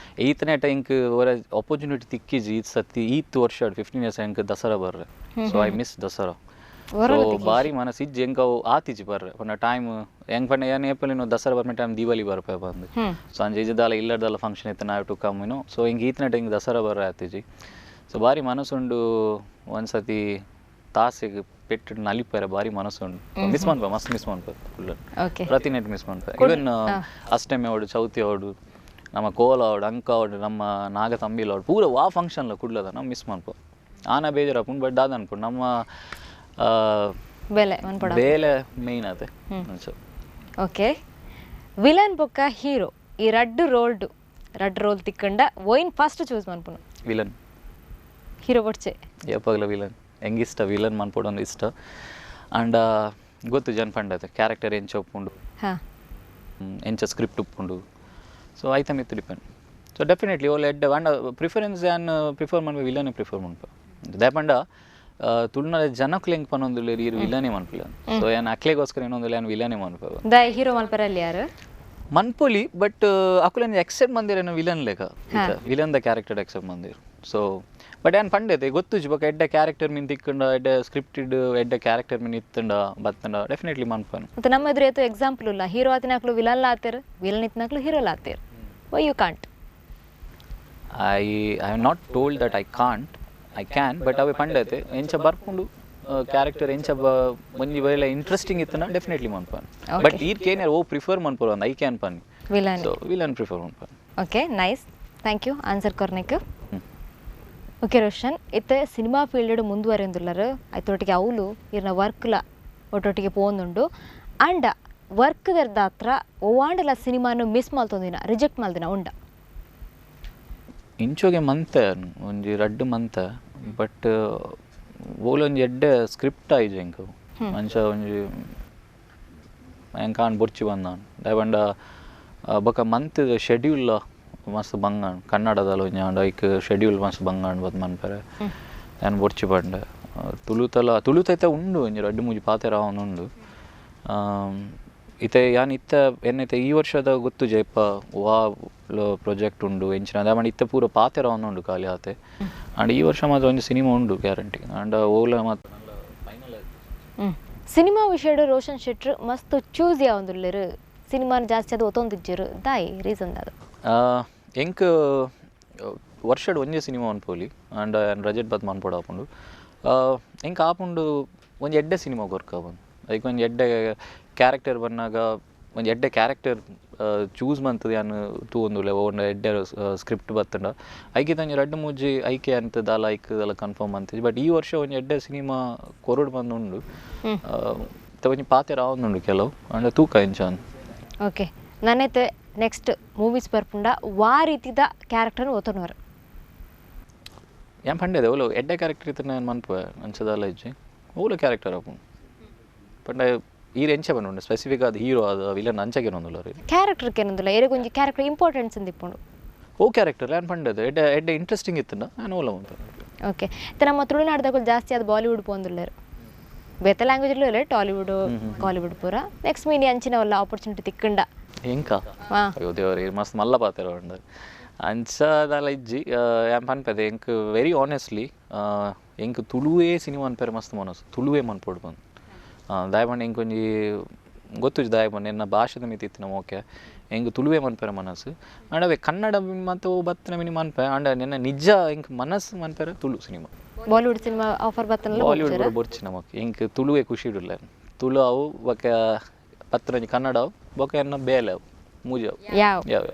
ಈತನೇ ಟೈಂಕ್ ಅವರ ಆಪರ್ಚುನಿಟಿ ತಿಕ್ಕಿಜಿ ಈತ್ ಸತಿ ಈತ್ ವರ್ಷ 15 ಇಯರ್ಸ್ ಎಂಕ್ Dasara ಬರ್ರೆ. So I miss Dasara. So ಬಾರಿ ಮನಸ್ಸು ಇಜ್ಜಿ ಎಂಕ್ ಅವು ಆತಿಜಿ ಬರ್ರೆ ಪಂಡ ಟೈಮ್ ಹೆಂಗ್ ಪಂಡ ಏನ್ ಏಪಲ್ ಇನ್ನು ದಸರಾ ಬರ್ಮೆ ಟೈಮ್ ದಿವಾಲಿ ಬರ್ಪೆ ಬಂದು. ಸೊ ಅಂಜೆ ಇಜ್ಜದಾಲ ಇಲ್ಲದಲ್ಲ ಫಂಕ್ಷನ್ ಇತ್ತು ನಾವು to come you know. So ಹಿಂಗೆ ಈತನೇ ಟೈಮ್ ದಸರಾ ಬರ್ರೆ ಆತಿಜಿ. ಸೊ ಭಾರಿ ಮನಸ್ಸುಂಡು ಒಂದ್ಸತಿ ತಾಸಿಗೆ ಪೆಟ್ಟು ನಲಿಪಾರೆ ಬಾರಿ ಮನಸ್ಸುಂಡು. ಮಿಸ್ ಮನ್ಪ ಮಸ್ತ್ ಮಿಸ್ ಮನ್ಪ ಫುಲ್ ಪ್ರತಿ ನೆಟ್ ಮಿಸ್ ಮನ್ಪ. ಈವನ್ ಅಷ್ಟಮಿ ಅವಡು, ಚೌತಿ ಅವಡು, ನಮ್ಮ ಕೋಲ ಅವಡು, ಅಂಕ ಅವಡು, ನಮ್ಮ ನಾಗ ತಂಬಿಲ ಅವಡು ಪೂರ ವಾ ಫಂಕ್ಷನ್ಲ ಕುಡ್ಲದ ನಾವು ಮಿಸ್ ಮನ್ಪ. ಆನ ಬೇಜಾರಪ್ಪುಂಡು ಬಟ್ ದಾದ ಅನ್ಪುಂಡು ನಮ್ಮ ಬೇಲೆ ಬೇಲೆ ಮೇನ್ ಅದೇ. ಓಕೆ. ವಿಲನ್ ಬೊಕ್ಕ ಹೀರೋ ಈ ರಡ್ಡು ರೋಲ್ಡು ರಡ್ಡು ರೋಲ್ ತಿಕ್ಕಂಡ wine first choose ಮನ್ಪುನು? Villain. Hero ಬೊಡ್ಚೆ ಯಾವಾಗಲ ವಿಲನ್ ಹೆಂಗೆ ಇಷ್ಟ, ವಿಲನ್ ಮನ್ಪೊಡೊಂದು ಇಷ್ಟ. ಆ್ಯಂಡ್ ಗೊತ್ತು ಜನ ಪಂಡತೆ ಕ್ಯಾರೆಕ್ಟರ್ ಎಂಚ ಉಪ್ಪುಂಡು, ಎಂಚ ಸ್ಕ್ರಿಪ್ಟ್ ಉಪ್ಪುಂಡು. ಸೊ ಐತ ಮಿತ್ತು depend. So definitely ಓಲ್ ಎಡ್ಡೆ and preference an prefer ಮನ್ಪೆ ವಿಲನೇ prefer ಮನ್ಪ. ದಾಯಪಂಡ ತುಳುನಾಡ ಜನಕ್ಲು ಹೆಂಗೆ ಪನ್ನೊಂದುಲ್ಲೇರು ಈರು ವಿಲನೇ ಮನ್ಪಿಲ್ಲ. ಸೊ ಏನ್ ಅಕ್ಲೆಗೋಸ್ಕರ ಏನೊಂದಿಲ್ಲ ಏನು ವಿಲನೇ ಮನ್ಪ ಹೀರೋ ಮನ್ಪರಲ್ಲಿ ಯಾರು ಮನ್ಪೊಲಿ. ಬಟ್ ಅಕುಲೇನು ಎಕ್ಸೆಪ್ಟ್ ಮಂದಿರೇನು ವಿಲನ್ ಲೆಕ್ಕ villain the character accept ಮಂದಿರು. So but ಏನ್ ಪಂಡೈತೆ ಗೊತ್ತು ಬೊಕ್ಕ ಎಡ್ಡೆ ಕ್ಯಾರೆಕ್ಟರ್ ಮೀನ್ ತಿಕ್ಕಂಡ ಎಡ್ಡೆ ಸ್ಕ್ರಿಪ್ಟೆಡ್ ಎಡ್ಡೆ ಕ್ಯಾರೆಕ್ಟರ್ ಮೀನ್ ಇತ್ತಂಡ ಬತ್ತಂಡ ಡೆಫಿನೆಟ್ಲಿ ಮನ್ಪನು. ಮತ್ತೆ ನಮ್ಮ ಎದುರು ಏತು ಎಕ್ಸಾಂಪಲ್ ಇಲ್ಲ, ಹೀರೋ ಆತಿನಾಕ್ಲು ವಿಲನ್ ಆತೇರು, ವಿಲನ್ ಇತ್ನಾಕ್ಲು ಹೀರೋ ಆತೇರು. Why you can't? I have not told that I can't, I can, but ಅವೆ ಪಂಡೈತೆ ಎಂಚ ಬರ್ಪುಂಡು ಕ್ಯಾರೆಕ್ಟರ್ ಎಂಚ ಒಂಜಿ ವೇಳೆ ಇಂಟ್ರೆಸ್ಟಿಂಗ್ ಇತ್ತನ ಡೆಫಿನೆಟ್ಲಿ ಮನ್ಪನು. ಬಟ್ ಈರ್ ಕೇನಿಯರ್ ಓ ಪ್ರಿಫರ್ ಮನ್ಪರು ಅಂದ್ I can ಪನ್ villain. So villain prefer ಮನ್ಪನು. Okay, nice, thank you answer ಕೊರ್ನೆಕ್. Okay Roshan, ಇತ್ತೆ ಸಿನಿಮಾ ಫೀಲ್ಡ್ ಮುಂದುವರೆಂದುಲ್ಲರು ಐತೊಟ್ಟಿಗೆ ಅವಳು ಇರ್ನ ವರ್ಕ್ಲ ಒಟ್ಟೊಟ್ಟಿಗೆ ಪೋಂದುಂಡು. ಅಂಡ ವರ್ಕ್ ದರ್ದಾತ್ರ ಒವಾಂಡಲ ಸಿನಿಮಾನು ಮಿಸ್ ಮಲ್ತೊಂದಿನ ರಿಜೆಕ್ಟ್ ಮಲ್ದಿನ ಉಂಡ? ಇಂಚೋಗೆ ಮಂತೆ ಒಂಜಿ ರಡ್ಡು ಮಂತೆ ಬಟ್ ಓಲೊಂಜಿ ಎಡ್ಡೆ ಸ್ಕ್ರಿಪ್ಟ್ ಆಯ್ಜು ಎಂಕ್ ಅಂಚ ಒಂಜಿ ಎಂಕಾನ್ ಬೊರ್ಚಿ ಬಂದಾನ್ ದಾಯಪಂಡ ಬೊಕ ಮಂತ್ ಶೆಡ್ಯೂಲ್ ಮಸ್ತ್ ಬಂಗಾಣ್ ಕನ್ನಡದಲ್ಲ ಒಂಜಿ ಆಂಡ ಐಕ್ ಶೆಡ್ಯೂಲ್ ಮಸ್ತ್ ಬಂಗಾಣ್ ಬತ್ ಮನ್ಪರೆ ಯಾನ್ ಬೊರ್ಚಿ ಪಂಡೆ. ತುಳುತಲ ತುಳುತೈತೆ ಉಂಡು ಒಂಜಿ ರಡ್ಡು ಮೂಜಿ ಪಾತೆರ ಉಂಡು. ಇತ್ತೆ ಯಾನ್ ಇತ್ತ ಎನ್ನೈತೆ ಈ ವರ್ಷದ ಗೊತ್ತು ಜಯಪ್ಪ ವಾ ಪ್ರಾಜೆಕ್ಟ್ ಉಂಡು ಎಂಚಿನ ದಾಯಪಂಡ ಇತ್ತೆ ಪೂರ ಪಾತೆರ ಉಂಡು ಖಾಲಿ ಆತೆ. ಆಂಡ್ ಈ ವರ್ಷ ಮಾತ್ರ ಒಂಜಿ ಸಿನಿಮಾ ಉಂಡು ಗ್ಯಾರಂಟಿ. ಆಂಡ್ ಓಲ ಮಾತ್ರ ಸಿನಿಮಾ ವಿಷಯಡು ರೋಷನ್ ಶೆಟ್ರು ಮಸ್ತ್ ಚೂಸ್ ಯಾವೊಂದುಲ್ಲೆರು ಸಿನಿಮಾನ ಜಾಸ್ತಿ ಅದು ಒತ್ತೊಂದಿಜ್ಜರು ದಾಯಿ ರೀಸನ್ ಅದು? ಎಂಕ್ ವರ್ಷಡ್ ಒಂಜಿ ಸಿನಿಮಾ ಅನ್ಪೋಲಿ ಆಂಡ್ ರಜೆಟ್ ಬತ್ ಮನ್ಪೊಡು ಆಪುಂಡು. ಎಂಕ್ ಆಪುಂಡು ಒಂಜಿ ಎಡ್ಡೆ ಸಿನಿಮಾ ವರ್ಕ್ ಆಪುಂಡು. ಐಕ್ ಒಂಜಿ ಎಡ್ಡೆ ಕ್ಯಾರೆಕ್ಟರ್ ಬನ್ನಾಗ ಒಂಜಿ ಎಡ್ಡೆ ಕ್ಯಾರೆಕ್ಟರ್ ಚೂಸ್ ಮಂತದ ಯಾನ್ ತೂವೊಂದುಲ್ಲೆ ಓಂಡ ಎಡ್ಡೆ ಸ್ಕ್ರಿಪ್ಟ್ ಬತ್ತಂಡ ಐಕಿತ ಒಂಜಿ ರಡ್ಡು ಮೂಜಿ ಐಕೆ ಅಂತ ದಾಲ ಐಕ್ ದಾಲ ಕನ್ಫರ್ಮ್ ಅಂತಿಜಿ. ಬಟ್ ಈ ವರ್ಷ ಒಂಜಿ ಎಡ್ಡೆ ಸಿನಿಮಾ ಕೊರಡು ಬಂದುಂಡು, ಒಂಜಿ ಪಾತೆರ ಆವೊಂದುಂಡು ಕೆಲವು ಅಂಡ ತೂಕ ಇಂಚಾನ್. ಓಕೆ, ನನ್ನೈತೆ ನೆಕ್ಸ್ಟ್ ಮೂವೀಸ್ ಬರ್ಪುಂಡ ವಾ ರೀತಿದ ಕ್ಯಾರೆಕ್ಟರ್ ಒತ್ತೊನವರು? ಏನ್ ಪಂಡೆದೆ, ಓಲು ಎಡ್ಡೆ ಕ್ಯಾರೆಕ್ಟರ್ ಇತ್ತು ನಾನು ಮನ್ಪುವೆ. ಅಂಚದಲ್ಲ ಇಜ್ಜಿ, ಓಲು ಕ್ಯಾರೆಕ್ಟರ್ ಆಪುಂಡು ಪಂಡ ಈರ್ ಎಂಚ ಪನ್ಪುಂಡು? ಸ್ಪೆಸಿಫಿಕ್ ಆದ್ ಹೀರೋ ಆದ, ವಿಲನ್ ಅಂಚಗೆ ಒಂದುಲ್ಲ? ಕ್ಯಾರೆಕ್ಟರ್ ಕೇನೊಂದುಲ್ಲ, ಏರೆಗೊಂಜಿ ಕ್ಯಾರೆಕ್ಟರ್ ಇಂಪಾರ್ಟೆನ್ಸ್ ಅಂದಿಪ್ಪುಂಡು. ಓ ಕ್ಯಾರೆಕ್ಟರ್ ನಾನು ಪಂಡದು ಎಡ್ಡೆ ಎಡ್ಡೆ ಇಂಟ್ರೆಸ್ಟಿಂಗ್ ಇತ್ತು, ನಾನು ಓಲ ಮನ್ಪೆ. ಓಕೆ, ಇತ್ತೆ ನಮ್ಮ ತುಳುನಾಡ್ದಕುಲು ಜಾಸ್ತಿ ಅದು ಬಾಲಿವುಡ್ ಪೋಂದುಲ್ಲೆರ್. ಬೇತೆ ಲ್ಯಾಂಗ್ವೇಜ್ ಇಲ್ಲ, ಟಾಲಿವುಡ್, ಕಾಲಿವುಡ್ ಪೂರ. ನೆಕ್ಸ್ಟ್ ಮೀನಿ ಅಂಚಿನ ಒಲ್ಲ ಆಪರ್ಚುನಿಟಿ ತಿಕ್ಕಂಡ? ಎಂಕ? ಅಯ್ಯೋ ದೇವರೇ, ಮಸ್ತ್ ಮಲ್ಲ ಪಾತೆರ ಉಂಡು. ಅಂಚದಾಲ ಇಜ್ಜಿ. ಯಾನ್ ಪನ್ಪೆದೆ, ಎಂಕ್ ವೆರಿ ಆನೆಸ್ಟ್ಲಿ ಎಂಕ್ ತುಳುವೇ ಸಿನಿಮಾ ಅನ್ಪೆರೆ ಮಸ್ತ್ ಮನಸ್ಸು, ತುಳುವೇ ಮನ್ಪೊಡು ಪಂದ್. ದಾಯೆ ಪಂಡ ಎಂಕ್ ಒಂಜಿ ಗೊತ್ತುಜಿ ದಾಯೆ ಪಂಡ, ಎನ್ನ ಭಾಷೆದ ಮಿತ್ತ್ ಇತ್ತಿನ ಮೋಕೆ. ಎಂಕ್ ತುಳುವೇ ಮನ್ಪೆರೆ ಮನಸ್ಸು. ಆಂಡ ಅವೇ ಕನ್ನಡ ಮಾತ ಬತ್ತಿನ ಮಿನಿ ಮನ್ಪೆ. ಆಂಡ ನೆನ್ನ ನಿಜ ಎಂಕ್ ಮನಸ್ಸು ಮನ್ಪೆರೆ Tulu cinema. Bollywood cinema offer ಬತ್ತನಲ್ಲ? ಬಾಲಿವುಡ್ ಪೂರ ಬೊರ್ಚಿ ನಮಕ್. ಎಂಕ್ ತುಳುವೇ ಖುಷಿ ಇಡುಲ್ಲ. ತುಳು ಅವು, ಬೊಕ ಪತ್ತೊಂಜಿ ಕನ್ನಡ ಅವು, ಬೊಕ ಎನ್ನ ಬೇಲೆ ಅವು, ಮೂಜಿ ಅವು. ಯಾವ ಯಾವ.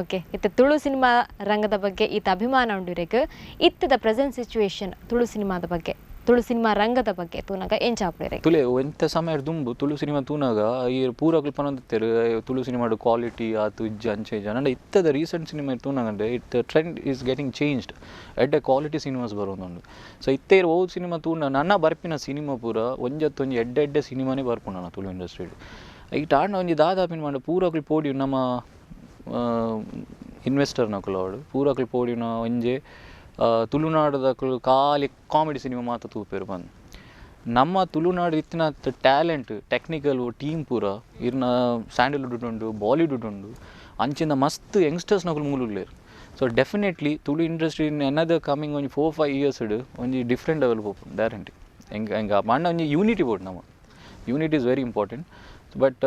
ಓಕೆ, ಇತ್ತೆ ತುಳು ಸಿನಿಮಾ ರಂಗದ ಬಗ್ಗೆ ಈತ ಅಭಿಮಾನ ಉಂಡು ಇರೆಗ್. ಇತ್ತದ ಪ್ರೆಸೆಂಟ್ ಸಿಚುವೇಶನ್ ತುಳು ಸಿನಿಮಾದ ಬಗ್ಗೆ, ತುಳು ಸಿನಿಮಾ ರಂಗದ ಬಗ್ಗೆ ತೂನಗ ಎಂಚ ಆಪುಂಡು? ತುಲೆ ಎಂತ ಸಮಯ ದುಂಬು ತುಳು ಸಿನಿಮಾ ತೂನಾಗ ಈ ಪೂರಕ್ಲು ಪನೊಂದಿತ್ತೆರ್, ತುಳು ಸಿನಿಮಾಡ್ ಕ್ವಾಲಿಟಿ ಆತು ಇಜ್ಜಿ, ಅಂಚೆ ಇಜ್ಜಿ. ಅಂಡ ಇತ್ತದ ರೀಸೆಂಟ್ ಸಿನಿಮಾ ತೂನಾಗಂಡೆ it trend is getting changed. ಎಡ್ಡೆ ಕ್ವಾಲಿಟಿ ಸಿನಿಮಾಸ್ ಬರೋದುಂಡು. ಸೊ ಇತ್ತೆ ಓ ಸಿನಿಮಾ ತೂನ ನನ್ನ ಬರ್ಪಿನ ಸಿನಿಮಾ ಪೂರ ಒಂಜತ್ತೊಂಜಿ ಎಡ್ಡೆ ಎಡ್ಡೆ ಸಿನಿಮಾನೇ ಬರ್ಪುಂಡು ನನ್ನ ತುಳು ಇಂಡಸ್ಟ್ರಿಡ್. ಐಟ್ ಆಂಡ ಒಂಜಿ ದಾದಾಪಿನ ಪಂಡ ಪೂರಕ್ಲು ಪೋಡಿಯು, ನಮ್ಮ ಇನ್ವೆಸ್ಟರ್ ನಕುಲು ಅವಳು ಪೂರಕ್ಲು ಪೋಡಿನ ಒಂಜೆ ತುಳುನಾಡದಕುಲು ಖಾಲಿ ಕಾಮಿಡಿ ಸಿನಿಮಾ ಮಾತ್ರ ತೂಪೆರು ಪಂದ್. ನಮ್ಮ ತುಳುನಾಡು ಇತ್ತಿನ ಟ್ಯಾಲೆಂಟ್, ಟೆಕ್ನಿಕಲ್ ಟೀಮ್ ಪೂರ ಇರ್ನ ಸ್ಯಾಂಡಲ್ವುಡ್ ಉಂಡು, ಬಾಲಿವುಡ್ ಉಂಡು, ಅಂಚಿನ ಮಸ್ತ್ youngsters ನಕುಲು ಮೂಲುಲ್ಲೆರ್. So definitely Tulu industry in another coming ಒಂಜಿ 4-5 ಇಯರ್ಸ್ ಒಂಜಿ ಡಿಫ್ರೆಂಟ್ ಲೆವೆಲ್ ಪೋಪುಂಡು ಗ್ಯಾರಂಟಿ. ಹೆಂಗೆ ಹೆಂಗೆ ಮಾಂಡ ಒಂಜಿ ಯೂನಿಟಿ ಬೋಡು ನಮ್ಮ. Unity is very important. But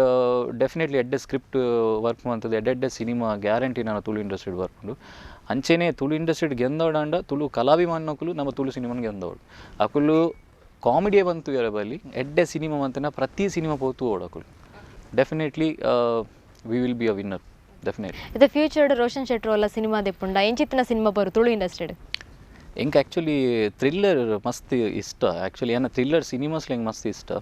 definitely ಎಡ್ಡೆ ಸ್ಕ್ರಿಪ್ಟ್ ವರ್ಕ್ ಮಂತದ್ದು ಎಡ್ಡೆ ಎಡ್ಡೆ ಸಿನಿಮಾ ಗ್ಯಾರಂಟಿ ನಾನು ತುಳು ಇಂಡಸ್ಟ್ರಿಡ್ ಬರ್ಪುಂಡು. ಅಂಚೆನೆ ತುಳು ಇಂಡಸ್ಟ್ರಿಡ್ ಗೆಂದೋಡಾಂಡ ತುಳು ಕಲಾಭಿಮಾನಕುಲು ನಮ್ಮ ತುಳು ಸಿನಿಮಾನ ಗೆಂದೋಡು. ಅಕುಲು ಕಾಮಿಡಿಯೇ ಬಂತು ಎರ ಬಲ್ಲಿ, ಎಡ್ಡೆ ಸಿನಿಮಾ ಮಂತನ ಪ್ರತಿ ಸಿನಿಮಾ ಪೋತು ಓಡು ಅಕುಲು. Definitely we will be a winner definitely. ಇದು ಫ್ಯೂಚರ್ಡ್ ರೋಷನ್ ಶೆಟ್ರು ಅಲ್ಲ ಸಿನಿಮಾ ದೆಪ್ಪುಂಡ? ಎಂಚಿತ್ತಿನ ಸಿನಿಮಾ ಬರು ತುಳು ಇಂಡಸ್ಟ್ರಿಡ್? ಎಂಕ್ ಆ್ಯಕ್ಚುಲಿ ಥ್ರಿಲ್ಲರ್ ಮಸ್ತ್ ಇಷ್ಟ. ಆ್ಯಕ್ಚುಲಿ ಏನ ಥ್ರಿಲ್ಲರ್ ಸಿನಿಮಾಸ್ ಎಂಕ್ ಮಸ್ತ್ ಇಷ್ಟ.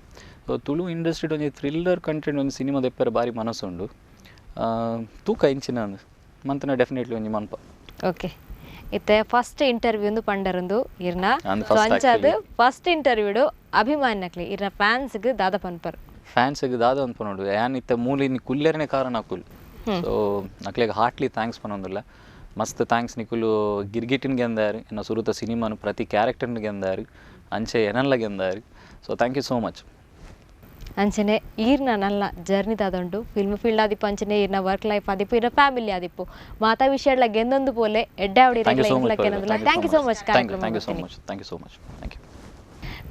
ಸೊ ತುಳು ಇಂಡಸ್ಟ್ರಿಡ್ ಒಂಜಿ ಥ್ರಿಲ್ಲರ್ ಕಂಟೆಂಟ್ ಒಂಜಿ ಸಿನಿಮಾ ದೆಪ್ಪರೆ ಬಾರಿ ಮನಸ್ಸುಂಡು. ತೂಕ ಇಂಚಿನ ಮಂತನ ಡೆಫಿನೆಟ್ಲಿ ಒಂಜಿ ಮನ್ಪ. ಓಕೆ, ಇತ್ತೆ ಫಸ್ಟ್ ಇಂಟರ್ವ್ಯೂ ಒಂದು ಪಂಡರಂದು ಇರ್ನ. ಅಂದ್ ಸೊ first ಅಂಚಾದ್ actually. First ಇಂಟರ್ವ್ಯೂಡು ಅಭಿಮಾನಿನಕ್ಲಿ, ಇರ್ನ ಫ್ಯಾನ್ಸ್ಗ್ ದಾದ ಪನ್ಪರ್? ಫ್ಯಾನ್ಸ್ಗೆ ದಾದ ಅನ್ಪನೋಡು, ಯಾನ್ ಇತ್ತೆ ಮೂಲಿನ ಕುಲ್ಲೆರನೆ ಕಾರಣ ಅಕುಲು. ಸೊ ಅಕ್ಲೆಗ್ ಹಾರ್ಟ್ಲಿ thanks ಪನೊಂದುಲ್ಲ. ಮಸ್ತ್ thanks. ನಿಕುಲು ಗಿರ್ಗಿಟಿನ್ ಗೆಂದಾರು, ಎನ್ನ ಸುರುತ ಸಿನಿಮಾನು ಪ್ರತಿ ಕ್ಯಾರೆಕ್ಟರ್ನ ಗೆಂದಾರು, ಅಂಚೆ ಎನಲ್ಲ ಗೆಂದಾರು. So thank you so much. ಅಂಚನೆ ಈರ್ನ ನಲ್ಲ ಜರ್ನಿ ದಾದುಂಡು, ಫಿಲ್ಮ್ ಫೀಲ್ಡ್ ಆದಿಪ್ಪು, ಅಂಚನೆ ಈರ್ನ ವರ್ಕ್ ಲೈಫ್ ಆದಿಪ್ಪು, ಈರ್ನ ಫ್ಯಾಮಿಲಿ ಆದಿಪ್ಪು, ಮಾತಾ ವಿಷಯಗಳ ಗೆಂದೊಂದು ಪೋಲೆ ಎಡ್ಡೆ ಅವಡಿ. Thank you so much. Thank you so much. Thank you ಕಾರ್ಯಕ್ರಮ so much. Thank you so much. Thank you.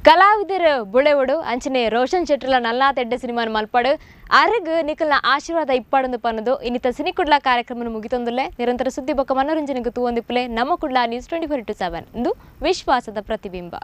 ಕಲಾವಿದರು ಬುಳೆವಡು, ಅಂಚನೆ ರೋಷನ್ ಶೆಟ್ಟರ್ಲ ನಲ್ಲಾತ ಎಡ್ಡೆ ಸಿನಿಮಾನ ಮಲ್ಪಾಡು. ಅರಗ್ ನಿಕಲ್ನ ಆಶೀರ್ವಾದ ಇಪ್ಪಾಡೊಂದು ಪನ್ನದು ಇನ್ನಿತ ಸಿನಿ ಕುಡ್ಲ ಕಾರ್ಯಕ್ರಮ ಮುಗಿತೊಂದುಲ್ಲೆ. ನಿರಂತರ ಸುದ್ದಿ ಬೊಕ್ಕ ಮನೋರಂಜನೆಗೆ ತೂವೊಂದಿಪ್ಪುಲೆ ನಮ್ಮ ಕುಡ್ಲ ನ್ಯೂಸ್ 24x7. ಇಂದು ವಿಶ್ವಾಸದ ಪ್ರತಿಬಿಂಬ.